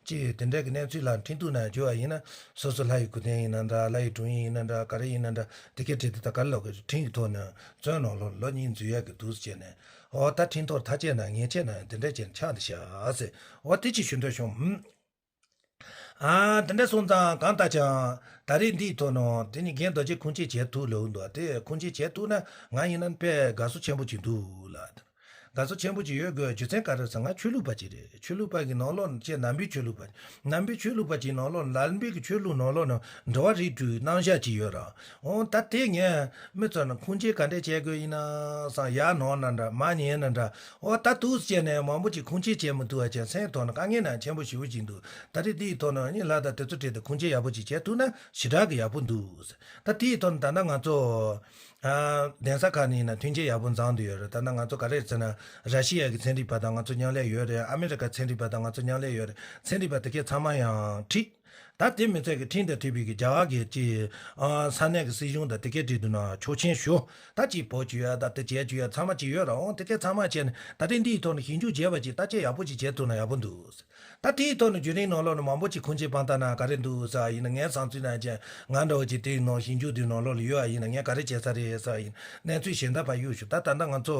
ཅིག་དེ་འདྲ་གི་གནས་ཚུལ་ལ་ཁྲིམས་གཏུག་ན་བྱོས་པ་ཡིན་ན། སོ་སོ་ལྷ་ཡི་སྐུ་རྟེན་ཡིན་ན་འདྲ། ལྷ་ཡི་དྲུང་ཡིག་ཡིན་ན་འདྲ། ག་རེ་ཡིན་ན་འདྲ། དེ་སྐད་བྲིས་ཏེ་ད་ག་རེ་ལབ་དགོས། ཁྲིམས་ཀྱི་ཐོག་ནས་བཙོན་ནང་ལོགས་ལོ་གཉིས་འཛུལ་ཡ་གི་འདུག་སེ་བྱས་ནས། འོ་ད་ཁྲིམས་ཐོག་ཐག་བཅད་ན་ཉེས་ཆད་ན་དེ་འདྲ་བྱས་ནས་ཆགས་འདི་ཤག་ཟེར། འོ་དེ་ཅིག་ཞུ་འདོད་བྱུང་། ཧུམ། ཨ། དེ་འདྲ་སོང་ཙང་གང་ལྟར་ཀྱང་ད་རེས་འདིའི་ཐོག་ནང་དེ་ནི་རྒན་རྡོ་རྗེ་ཁུངས་སྐྱེལ་བྱེད་ཐུབ་ལོས་འདུག་དེ་ཁུངས་སྐྱེལ་བྱེད་ཐུབ་ན་ང་ཡིན་ན་དཔེ་དགའ་བསུ་ཆེན་པོ་ཅིག་འདུག་ལ། དགའ་བསུ་ཆེན་པོ་ཅིག་ཡོད་དགོས་རྒྱུ་མཚན་ག་རེ་ཟེར། ང་ཆོས་ལུགས་པ་ཅིག་རེད། ཆོས་ལུགས་པ་གི་ནང་ལོགས་ནས་ནམ་པའི་ཆོས་ལུགས་པ། ནམ་པའི་ཆོས་ལུགས་པ་ཅིག་ནང་ལོགས་ནས་ལམ་པའི་གི་ཆོས་ལུགས་ནང་ལོགས་ནས་འགྲོ་བ་རིགས་དྲུག་གི་རྣམ་གཞག་ཅིག་ཡོད་ར། འོ་ད་དེ་ངས་མི་ཚོ་ནས་ཁུངས་སྐྱེལ་ག་འདྲས་བྱེད་དགོས་ཡིན་ན་བསམ། ཡར་ནོར་ན་འདྲ། མར་ཉན་ན་འདྲ། འོ་ད་འདུག་སེ་བྱས་ནས་མང་པོ་ཅིག་ཁུངས་སྐྱེལ་བྱེད་མི་ཐུབ་པ་བྱས། སེམས་ཐོག་ནས་དཀའ་ངལ་ན་ཆེན་པོ་ཞེ་པོ་ཅིག་འདུག་ད་རེས་འདིའི་ཐོག་ནས་ནི་ལྷ་དང་དེ་ཚོ་བྲིས་ཏེ་ཁུངས་སྐྱེལ་ཡག་པོ་ཅིག་བྱེད་ཐུབ་ན་ཞེ་དྲག་གི་ཡག་པོ་འདུག་ད་དེའི་ཐོག་ནས་ད་ལྟ་ང་ཚོ་ཨ་གདན་ས་ཁག་ནས་ཡིན་ན་མཐུན་རྐྱེན་ཡག་པོ་འཛོམས་བསྡད་ཡོད་རེད། ད་ལྟ་ང་ཚོ་ག་རེ་ཟེར་ན་ར་ཤི་ཡ་གི་ཚན་རིག་པ་དང་ང་ཚོ་མཉམ་ལས་ཡོད་རེད། ཨ་མི་རི་ཀ་ཚན་རིག་པ་དང་ང་ཚོ་མཉམ་ལས་ཡོད་རེད། ཚན་རིག་པ་དེ་གས་ཚང་མ་ཡང་ཁྲིད། ད་དེ་མི་ཚད་ཀྱི་ཁྲིམས་དང་མཐུན་པའི་གི་རྒྱ་གར་གྱི་ཅིག་ཨ་ས་གནས་ཀྱི་སྲིད་གཞུང་དང་དེ་གའི་གྲས་དུ་ན་ཆོག་མཆན་ཞུ། ད་ཅིག་འབོད་བཅུག་ཡ་ད་དེ་བྱས་བཅུག་ཡ་ཚང་མ་ཅིག་ཡོད་ར། འོང་དེ་གའི་ཚང་མ་བྱས་ནས་ད་རེས་འདིའི་ཐོག་ནས་ཞིབ་འཇུག་བྱས་པ་ཅིག་ད་ཅིག་ཡག་པོ་ཅིག་བྱས་ཐུབ་ན་ཡག་པོ་འདུག་ད་དེའི་ཐོག་ནས་བརྒྱུད་རིམ་ནང་ལོགས་ནས་མང་པོ་ཅིག་ཁུངས་སྐྱེལ་དཔང་རྟགས་ན་ག་རེ་འདུག་ཟེར་བ་ཡིན་ན། ངའི་བསམ་ཚུལ་ན་ཅན་ང་འདྲ་བོ་ཅིག་དེའི་ནང་ཞིབ་འཇུག་དེའི་ནང་ལོགས་ལ་ཡོད་པ་ཡིན་ན། ངས་ག་རེ་བྱས་ས་རེད་ཟེར་བ་ཡིན་ན། གནས་ཚུལ་གཞན་དག་ཕར་གཡུག་ཞུ། ད་ད་ལྟ་ང་ཚོ་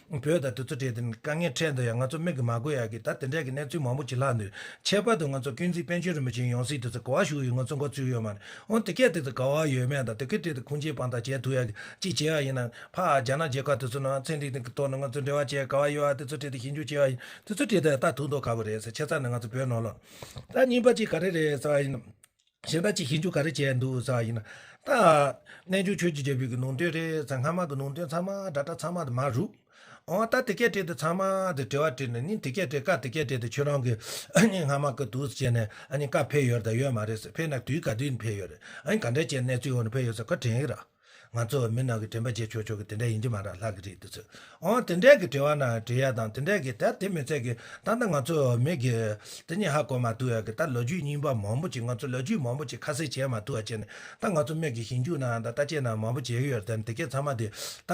བོད་དང་དེ་ཚོ་གྲས་དེ་དཀའ་ངལ་འཕྲད་འདུག་ཡ། ང་ཚོ་མིག་གིས་མ་གོ་ཡ་གི་ད་དེ་འདྲ་གི་གནས་ཚུལ་མང་པོ་ཅིག་ལྷག་འདུག་ཁྱད་པར་དུ་ང་ཚོ་ཀུན་གཟིགས་པཎ་ཆེན་རིན་པོ་ཆེའི་ཡང་སྲིད་དེ་ཚོ་ག་པར་བཞུགས་ཡོད་ང་ཚོ་མགོ་ཚོས་ཡོད་མ་རེད། འོང་དེ་གས་དེ་ཚོ་ག་པར་ཡོད་མེད་དང་དེ་གས་དེ་ཚོ་ཁུངས་སྐྱེལ་དཔང་རྟགས་བྱས་ཐུབ་ཡ་གི་ཅིག་བྱས་པ་ཡིན་ན། ཕར་རྒྱ་ནག་རྒྱལ་ཁབ་དེ་ཚོ་ནང་ཚན་རིག་དེ་གི་ཐོག་ནས་ང་ཚོ་འབྲེལ་བ་བྱས་ག་པར་ཡོད་པ་དེ་ཚོ་གྲས་དེ་ཞིབ་འཇུག་བྱས་པ་ཡིན། དེ་ཚོ་གྲས་དེ་ལྟ་ཐུབ་མདོག་ཁ་པོ་རེད་ཟེར། བྱས་ཙང་ནས་ང་ཚོ་བོད་ནང་ལོགས་ད་གཉིས་པ་ཅིག་ག་རེ་རེད་ཟེར་བ་ཡིན་ན། གཞན་དག་ཅིག་ཞིབ་འཇུག་ག་རེ་བྱས་འདུག་ཟེར་བ་ཡིན་ན། ད་རྣལ་འབྱོར་ཆོས་ཀྱི་རྒྱལ་པོའི་གི་ལུང་བསྟན་རེད་ཟེར། སྔ་མ་གི་ལུང་བསྟན་ཚང་མ་སྒྲ་གྲགས་ཚང་མ་དེ་མར་རུབ། འོ་ད་དེ་གས་དེ་དེ་ཚང་མ་དེ་དྲི་བ་དྲིས་ནས་ནི་དེ་གས་དེ་བཀའ་དེ་གས་དེ་དེ་ཁྱོད་རང་གི་ཨ་ནི་སྔ་མ་གི་འདུག་ཟེར་ནས་ཨ་ནི་བཀའ་ཕེབས་ཡོད་རེད་ད་ཡོད་མ་རེད་ཟེར། ཕེབས་ན་དུས་ག་དུས་ནས་ཕེབས་ཡོད་རེད། ཨ་ནི་ག་འདྲས་ཅན་གནས་ཚུལ་འོག་ནས་ཕེབས་ཡོད་ཟེར་བཀའ་དྲན་གི་ར། ང་ཚོ་མི་ནང་གི་དྲན་པ་བརྗེད་ཆོག་ཆོག་གི་དེ་འདྲ་ཡིན་གྱི་མ་རེད་ལྷག་གི་རེད་དེ་ཚོས། འོ་དེ་འདྲས་ཀྱི་དྲི་བ་ན་དྲི་ཡ་དང་དེ་འདྲས་ཀྱི་ད་དེ་མི་ཚད་ཀྱི་ད་ལྟ་ང་ཚོ་མི་གི་དེ་ཉིད་ཧ་གོ་མ་ཐུབ་ཡ་གི་ད་ལོ་རྒྱུས་རྙིང་པ་མང་པོ་ཅིག་ང་ཚོ་ལོ་རྒྱུས་མང་པོ་ཅིག་ཁ་གསལ་བྱས་མ་ཐུབ་པ་བྱས་ནས་ད་ང་ཚོ་མི་གི་ཞིབ་འཇུག་ན་ད་ལྟ་བྱས་ན་མང་པོ་བྱས་ཀྱི་ཡོད་རེད། དེ་གས་ཚང་མ་དེ་ད་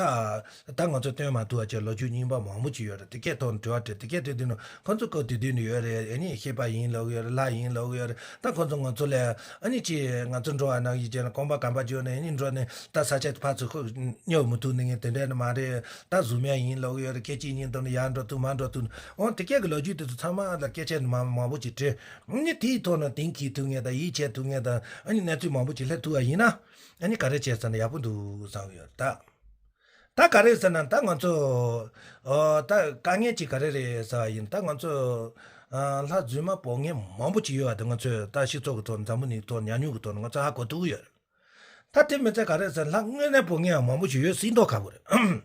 ད་ང་ཚོ་སྟོན་མ་ཐུབ་པ་བྱས་ལོ་རྒྱུས་རྙིང་པ་མང་པོ་ཅིག་ཡོད་རེད། དེ་གས་ཐོག་ནས་དྲི་བ་དྲིས་དེ་གས་དྲིས་དུས་ནི་ཁོ་ཚོ་སྐབས་དེ་དུས་ནས་ཡོད་རེད། ཨ་ནི་ཤེས་པ་ཡིན་ལབ་ཀྱི་ཡོད་རེད། ལྷ་ཡིན་ལབ་ཀྱི་ཡོད་རེད། ད་ཁོ་ཚོ་ང་ཚོ་ལ་ཨ་ནི་ཅི་ང་ཚོ་འགྲོ་བ་ནང་བཞིན་བྱས་ན་གོམ་པ་གོམ་པ་བརྗོད་ནས་ཨ་ནི་འགྲོ་ནས་ད་ས་ཆ་ཕར་ཚུར་ཁོ་སྙོབ་མི་ཐུབ་ནི་ངས་དེ་འདྲ་ནི་མ་རེད། ད་གཟུགས་མེད་ཡིན་ལབ་ཀྱི་ཡོད་རེད། སྐད་ཅིག་ཉིན་དུ་ནི་ཡར་འགྲོ་ཐུབ་མར་འགྲོ་ཐུབ་ནི། འོ་དེ་སྐད་ཀྱི་ལོ་རྒྱུས་དེ་ཚོ་ཚང་མ་ལ་སྐད་ཆ་ནི་མང་མང་པོ་ཅིག་དྲིས། ཨ་ནི་དེའི་ཐོག་ནས་གཏན་འཁེལ་ཐུབ་ངེས་དང་ཡིད་ཆེས་ཐུབ་ངེས་དང་ཨ་ནི་གནས་ཚུལ་མང་པོ་ཅིག་སླེབས་ཐུབ་པ་ཡིན་ན་ཨ་ནི་ག་རེ་བྱས་ཙང་ན་ཡག་པོ་འདུག་བསམ་ཡོད་ད། ད་ག་རེ་ཟེར་ན་ད་ང་ཚོ་ཨོ་ད་དཀའ་ངལ་ཅིག་ག་རེ་རེད་ཟེར་བ་ཡིན་ད་ང་ཚོ་ཨ་ལྷ་རྫུན་མ་འབོད་མཁན་མང་པོ་ཅིག་ཡོད་པ་དེ་ང་ཚོས་ད་སྤྱི་ཚོགས་ཀྱི་ཐོག་འཛམ་བུ་གླིང་གི་ཐོག་ཉམས་མྱོང་གི་ཐོག་ནས་ང་ཚོ་ཧ་གོ་ཐུབ་ཀྱི་ཡོད་རེད། ད་དེ་མི་ཚད་ག་རེ་ཟེར་ལྷ་དངོས་གནས་འབོད་མཁན་ཡང་མང་པོ་ཞིག་ཡོད་སྲིད་མདོག་ཁ་པོ་རེད།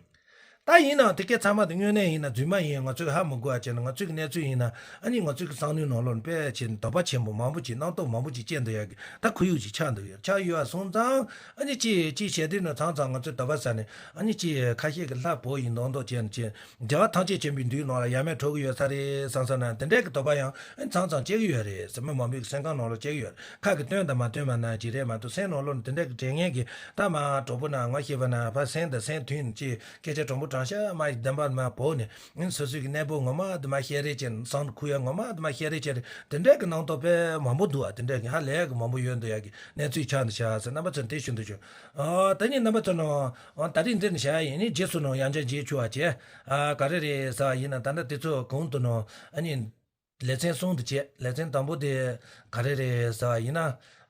ད་ཡིན་ནའང་དེ་སྐད་ཚང་མ་དེ་དངོས་གནས་ཡིན་ན་རྫུན་མ་ཡིན་ང་ཚོས་ཧ་མི་གོ་བ་བྱས་ན་ང་ཚོའི་གི་གནས་ཚུལ་ཡིན་ན་ཨ་ནི་ང་ཚོའི་གི་བསམ་བློའི་ནང་ལོགས་ནས་དཔེ་ཆེ་ནས་དོགས་པ་ཆེན་པོ་མང་པོ་ཅིག་རྣམ་རྟོག་མང་པོ་ཅིག་སྐྱེས་འདུག་ཡ་གི་ད་ཁོར་ཡུག་ཅིག་ཆགས་འདུག་ཡ་ཆགས་ཡོད་པ་སོང་ཙང་ཨ་ནི་ཅི་ཅི་བྱས་དུས་ན་ཚང་ཚང་ང་ཚོས་དོགས་པ་ཟ་ནས་ཨ་ནི་ཅི་ཁ་ཤས་ཀྱི་ལྷ་འབོད་ཡིན་མདོག་མདོག་བྱས་ནས་ཅི། རྒྱལ་བ་ཐམས་ཅད་མཁྱེན་པའི་མདུན་ནང་ལ་ཡ་མེད་འགྲོ་གི་ཡོད་ས་རེད་བསམ་བསམ་ན་དེ་འདྲས་ཀྱི་དོགས་པ་ཡང་ཨ་ནི་ཚང་ཚང་སྐྱེ་གི་ཡོད་རེད་ཟེར། མི་མང་པོའི་སེམས་ཁམས་ནང་ལ་སྐྱེ་གི་ཡོད་རེད། ཁ་གི་སྟོན་དང་མ་སྟོན་པ་ན་ཅི་རེད་མ་གཏོགས་སེམས་ནང་ལོགས་ནས་དེ་འདྲས་ཀྱི་དྲན་མཁན་གྱི་ད་མ་གྲོགས་པོ་ན་ང་ཤེས་པ་ན་ཕ་སེམས་དང་སེམས་མཐུན་ཅི་སྐད་ཆ་དྲང་པོ་དྲང་བཞག་མ་ཡི་བདེན་པ་མ་བོ་ནས་ཨ་ནི་སོ་སོའི་གི་གནས་པོ་ངོ་མ་དུ་མ་ཤེས་རེད་ཅེས་བསམ་ཁུ་ཡ་ངོ་མ་དུ་མ་ཤེས་རེད་ཅེས་རེད། དེ་འདྲས་ཀྱི་སྣང་དོགས་དཔེ་མང་པོ་འདུག་ཨ། དེ་འདྲས་ཀྱི་ཧ་ལས་ཀྱི་མང་པོ་ཡོད་འདུག་ཡ་གི་གནས་ཚུལ་ཆགས་འདུག་ཤག་ཟེར་རྣམ་པ་ཚོ་དེ་ཞུ་འདུག་ཞུ། ཨ་ད་ནི་རྣམ་པ་ཚོ་ནང་ཨ་ད་རིང་འདི་ནས་བྱ་ཡ་ཡིན་ནི་རྗེས་སུ་ནང་ཡང་བསྐྱར་མཇལ་བཅུག་པ་བྱས། ཨ་ག་རེ་རེད་ཟེར་བ་ཡིན་ན་ད་ལྟ་དེ་ཚོ་གོང་དུ་ནང་ཨ་ནི་ལེ་ཚན་གསུམ་དུ་བྱས། ལེ་ཚན་དང་པོ་དེ་ག་རེ་རེད་ཟེར་བ་ཡིན་ན་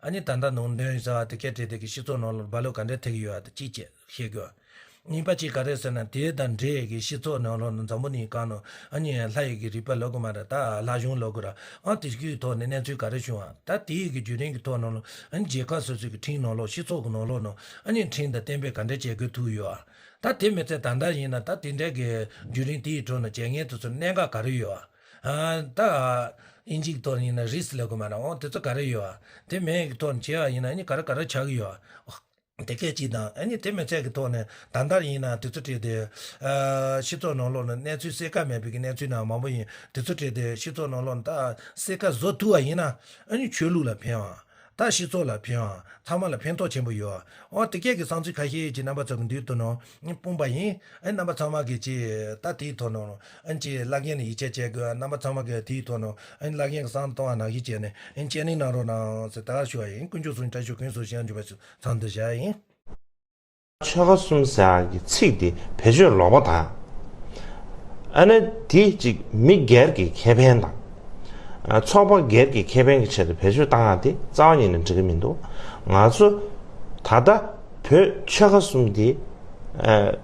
ཨ་ནི་ད་ལྟ་ནང་དོན་ཟེར་བ་དེ་སྐད་བྲིས་དེ་གི་སྤྱི་ཚོགས་ནང་ལ་རྦ་ལོ་ག་འདྲ་ཐེབས་ཀྱི་ཡོད་པ་དེ་གཅིག་བྱས་ཤེས་དགོས། གཉིས་པ་གཅིག་ག་རེ་ཟེར་ན་དེ་དང་འབྲེལ་གྱི་སྤྱི་ཚོགས་ནང་ལོགས་ནང་འཛམ་བུ་གླིང་སྒང་ནང་ཨ་ནི་ལྷ་ཡི་གི་རིག་པ་ལབ་དགོས་མ་རེད། ད་ལྷ་གཞུང་ལབ་དགོས་ར། ཨ་དེ་གི་ཐོག་ནས་གནས་ཚུལ་ག་རེ་བྱུང་བ་ད་དེ་ཡི་གི་བརྒྱུད་རིམ་གྱི་ཐོག་ནང་ལོགས་ཨ་ནི་རྒྱལ་ཁབ་སོ་སོའི་གི་ཁྲིམས་ནང་ལོགས་སྤྱི་ཚོགས་ཀྱི་ནང་ལོགས་ནང་ཨ་ནི་ཁྲིམས་དང་གཏན་འབེབས་ག་འདྲ་བྱེད་དགོས་ཐུག་ཡོད་ཨ། ད་དེ་མི་ཚད་ད་ལྟ་ཡིན་ན་ད་དེ་འདྲ་གི་བརྒྱུད་རིམ་དེ་ཡི་ཁྲོད་ནས་བྱེད་མཁན་དེ་ཚོ་གནད་འགག་ག་རེ་ཡོད་ཨ། ད་ཨིན་ཇིའི་ཐོག་ཡིན་ན་རིས་ལབ་དགོས་མ་རེད། འོ་དེ་ཚོ་ག་རེ་ཡོད་ཨ། དེ་མིན་གྱི་ཐོག་ནས་བྱེད་པ་ཡིན་ན་ཨ་ནི་ག་རེ་ག་རེ་ཆགས་ཀྱི་ཡོད་ཨ། དེ་སྐད་ཅིག་དང་ཨ་ནི་དེ་མི་ཚད་ཀྱི་ཐོག་ནས་ད་ལྟ་ཡིན་ན་དུས་ཚོད་བྲིས་ཏེ་ཨ་སྤྱི་ཚོགས་ནང་ལོགས་ནས་གནས་ཚུལ་གསལ་ཁ་མེད་པའི་གི་གནས་ཚུལ་ནང་མང་པོ་ཡིན། དུས་ཚོད་བྲིས་ཏེ་སྤྱི་ཚོགས་ནང་ལོགས་ནས་ད་གསལ་ཁ་བཟོ་ཐུབ་པ་ཡིན་ན་ཨ་ནི་ཆོས་ལུགས་ལ་ཕན་པ། ད་སྤྱི་ཚོགས་ལ་ཕན་པ། ཚང་མ་ལ་ཕན་ཐོགས་ཆེན་པོ་ཡོད་པ། འོ་དེ་སྐད་ཀྱི་བསམ་ཚུལ་ཁ་ཤས་ཅིག་རྣམ་པ་ཚོ་གི་མདུན་དུ་ནང་སྤུངས་པ་ཡིན། ཨ་ནི་རྣམ་པ་ཚང་མ་གིས་ཅིག་ད་དེའི་ཐོག་ནང་ཨ་ནི་ཅིག་བླ་རྒན་ལ་ཡིད་ཆེས་བྱེད་དགོས། རྣམ་པ་ཚང་མ་གིས་དེའི་ཐོག་ནང་ཨ་ནི་བླ་རྒན་གྱི་བསམ་བློ་གཏོང་བ་ནང་བཞིན་བྱས་ནས་ཨ་ནི་དཔྱད་གླེང་གནང་རོགས་གནང་ཟེར་ད་ཞུ་བ་ཡིན། དཀོན་མཆོག་གསུམ་བཀྲ་ཤིས་ཀུན་སྩལ་ཞིང་འཇུག་པ་ཚང་དུ་བཞག་ཡིན། ཆོལ་ཁ་གསུམ་ཟེར་ཡག་གི་ཚིག་དེ་བེད་སྤྱོད་ལོག་པ་དང་། ཨ་ནི་དེ་གཅིག་མི་སྒེར་གྱི་ཁེ་ཕན་དང་། ཨ་ཚོགས་པ་སྒེར་གྱི་ཁེ་ཕན་གྱི་ཆེད་དུ་བེད་སྤྱོད་བཏང་ཡག་དེ་རྩ་བ་ཉིད་ནས་འགྲིག་གི་མི་འདུག་ང་ཚོ་ད་ལྟ་བོད་ཆོལ་ཁ་གསུམ་དེ་ཨ་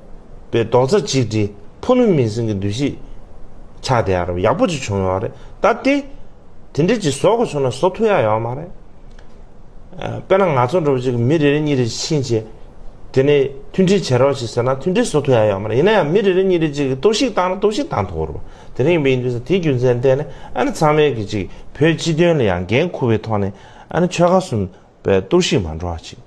པའི་རྡོག་རྩ་གཅིག་སྒྲིལ་ཕུ་ནུ་མིང་སྲིང་གི་འདུ་ཤེས་ཆགས་བསྡད་ཡག་རེད། ཡག་པོ་ཅིག་བྱུང་ཡོད་རེད། ད་དེ་དེ་འདྲ་ཅིག་བཟོ་དགོས་བྱུང་ན་བཟོ་ཐུབ་ཡག་ཡོད་མ་རེད། ཨ་དཔེར་ན་ང་ཚོ་འདྲ་པོ་ཅིག་མི་རེ་རེ་གཉིས་རེ་ཕྱིན་བྱས། དེ་ནས་མཐུན་སྒྲིལ་བྱེད་རོགས་ཞེས་ཟེར་ན་མཐུན་སྒྲིལ་བཟོ་ཐུབ་ཡག་ཡོད་མ་རེད། ཡིན་ན་ཡང་མི་རེ་རེ་གཉིས་རེ་གཅིག་གིས་གཏོར་བཤིག་བཏང་ན་གཏོར་བཤིག་བཏང་ཐུབ་ཀྱི་རེད་པ། དེ་འདྲ་ཡིན་པ་ཡིན་དུས་ཙང་དེའི་རྒྱུ་མཚན་བརྟེན་ནས་ཨ་ནི་ཚང་མས་གི་ཅིག་བོད་སྤྱི་དོན་ལ་ཡང་འགན་འཁུར་བའི་ཐོག་ནས་ཨ་ནི་ཆོལ་ཁ་གསུམ་པའི་གཏོར་བཤིག་མ་འགྲོ་བ་ཅིག་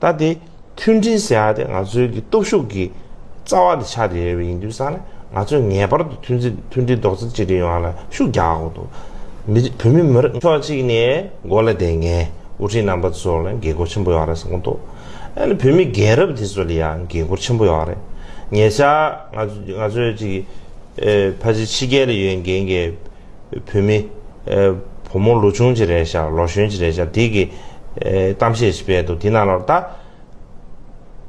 ད་དེ་མཐུན་སྒྲིལ་ཟེར་ཡག་དེ་ང་ཚོའི་གི་སྟོབས་ཤུགས་ཀྱི་རྩ་བ་དེ་ཆགས་བསྡད་ཡོད་པ་ཡིན་དུས་ཙང་ནས་ང་ཚོས་ངེས་པར་དུ་མཐུན་སྒྲིལ་མཐུན་སྒྲིལ་རྡོག་རྩ་གཅིག་སྒྲིལ་ཡོང་བ་ལ་ཤུགས་རྒྱག་དགོས་འདུག་མི་བོད་མི་མི་རིགས་ཕྱོགས་གཅིག་ནས་མགོ་ལ་བསྡད་མཁན། དབུ་ཁྲིད་རྣམ་པ་ཚོ་ལ་འགན་འཁུར་ཆེན་པོ་ཡོད་རེད་བསམ་གྱི་འདུག་ཨ་ནི་བོད་མི་རྒན་རབས་དེ་ཚོ་ལ་ཡང་འགན་འཁུར་ཆེན་པོ་ཡོད་རེད། ཉེ་ཆར་ང་ང་ཚོའི་ཅིག་ཨེ་ཕལ་ཆེར་ཕྱི་རྒྱལ་ལ་ཡོད་མཁན་གྱི་བོད་མི་ཨེ་བུ་མོ་ལོ་ཆུང་ཅིག་རེད་ཤག་ལོ་གཞོན་ཅིག་རེད་ཤག་དེ་གི་ཨེ་གཏམ་བཤད་ཞིག་སྤེལ་འདུག་དེ་ནང་ལོགས་ད།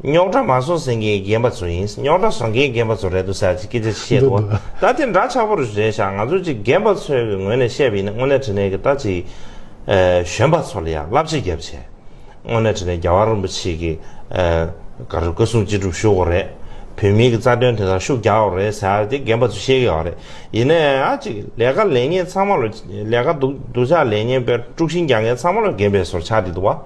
རྙོག་དྲ་མ་བཟོ་ཟེར་མཁན་རྒན་པ་ཚོ་ཡིན། རྙོག་དྲ་བཟོ་མཁན་རྒན་པ་ཚོ་རེད་འདུག་ཟེར་ཅིག་སྐད་ཆ་ཞིག་བཤད་འདུག་འདུག་ད་དེ་འདྲ་ཆགས་པོ་རེད་ཤག་ང་ཚོ་ཅིག་རྒན་པ་ཚོའི་ངོས་ནས་བཤད་པ་ཡིན་ན་དངོས་གནས་དྲང་གནས་ཀྱི་ད་ཅིག་ཨེ་གཞོན་པ་ཚོ་ལ་ཡང་བསླབ་བྱ་བརྒྱབ་བྱས། དངོས་གནས་དྲང་གནས་རྒྱལ་བ་རིན་པོ་ཆེ་གི་ཨེ་ག་རེ་བཀའ་གསུང་ཅི་སྒྲུབ་ཞུ་དགོས་རེད། བོད་མིའི་གི་རྩ་དོན་དེ་དག་ཤུགས་རྒྱག་དགོས་རེད་ཟེར་དེ་རྒན་པ་ཚོ་བཤད་ཀྱི་ཡོད་རེད། ཡིན་ནའི་ཨ་ཅིག་ལས་ཀ་ལས་མཁན་ཚང་མ་ལ་ལས་ཀ་སྡུག་སྡུག་ཅག་ལས་མཁན་པའི་དཀྲུག་ཤིང་རྒྱག་མཁན་ཚང་མ་ལ་རྒན་པའི་བཟོ་ཆགས་བསྡད་འདུག་བ།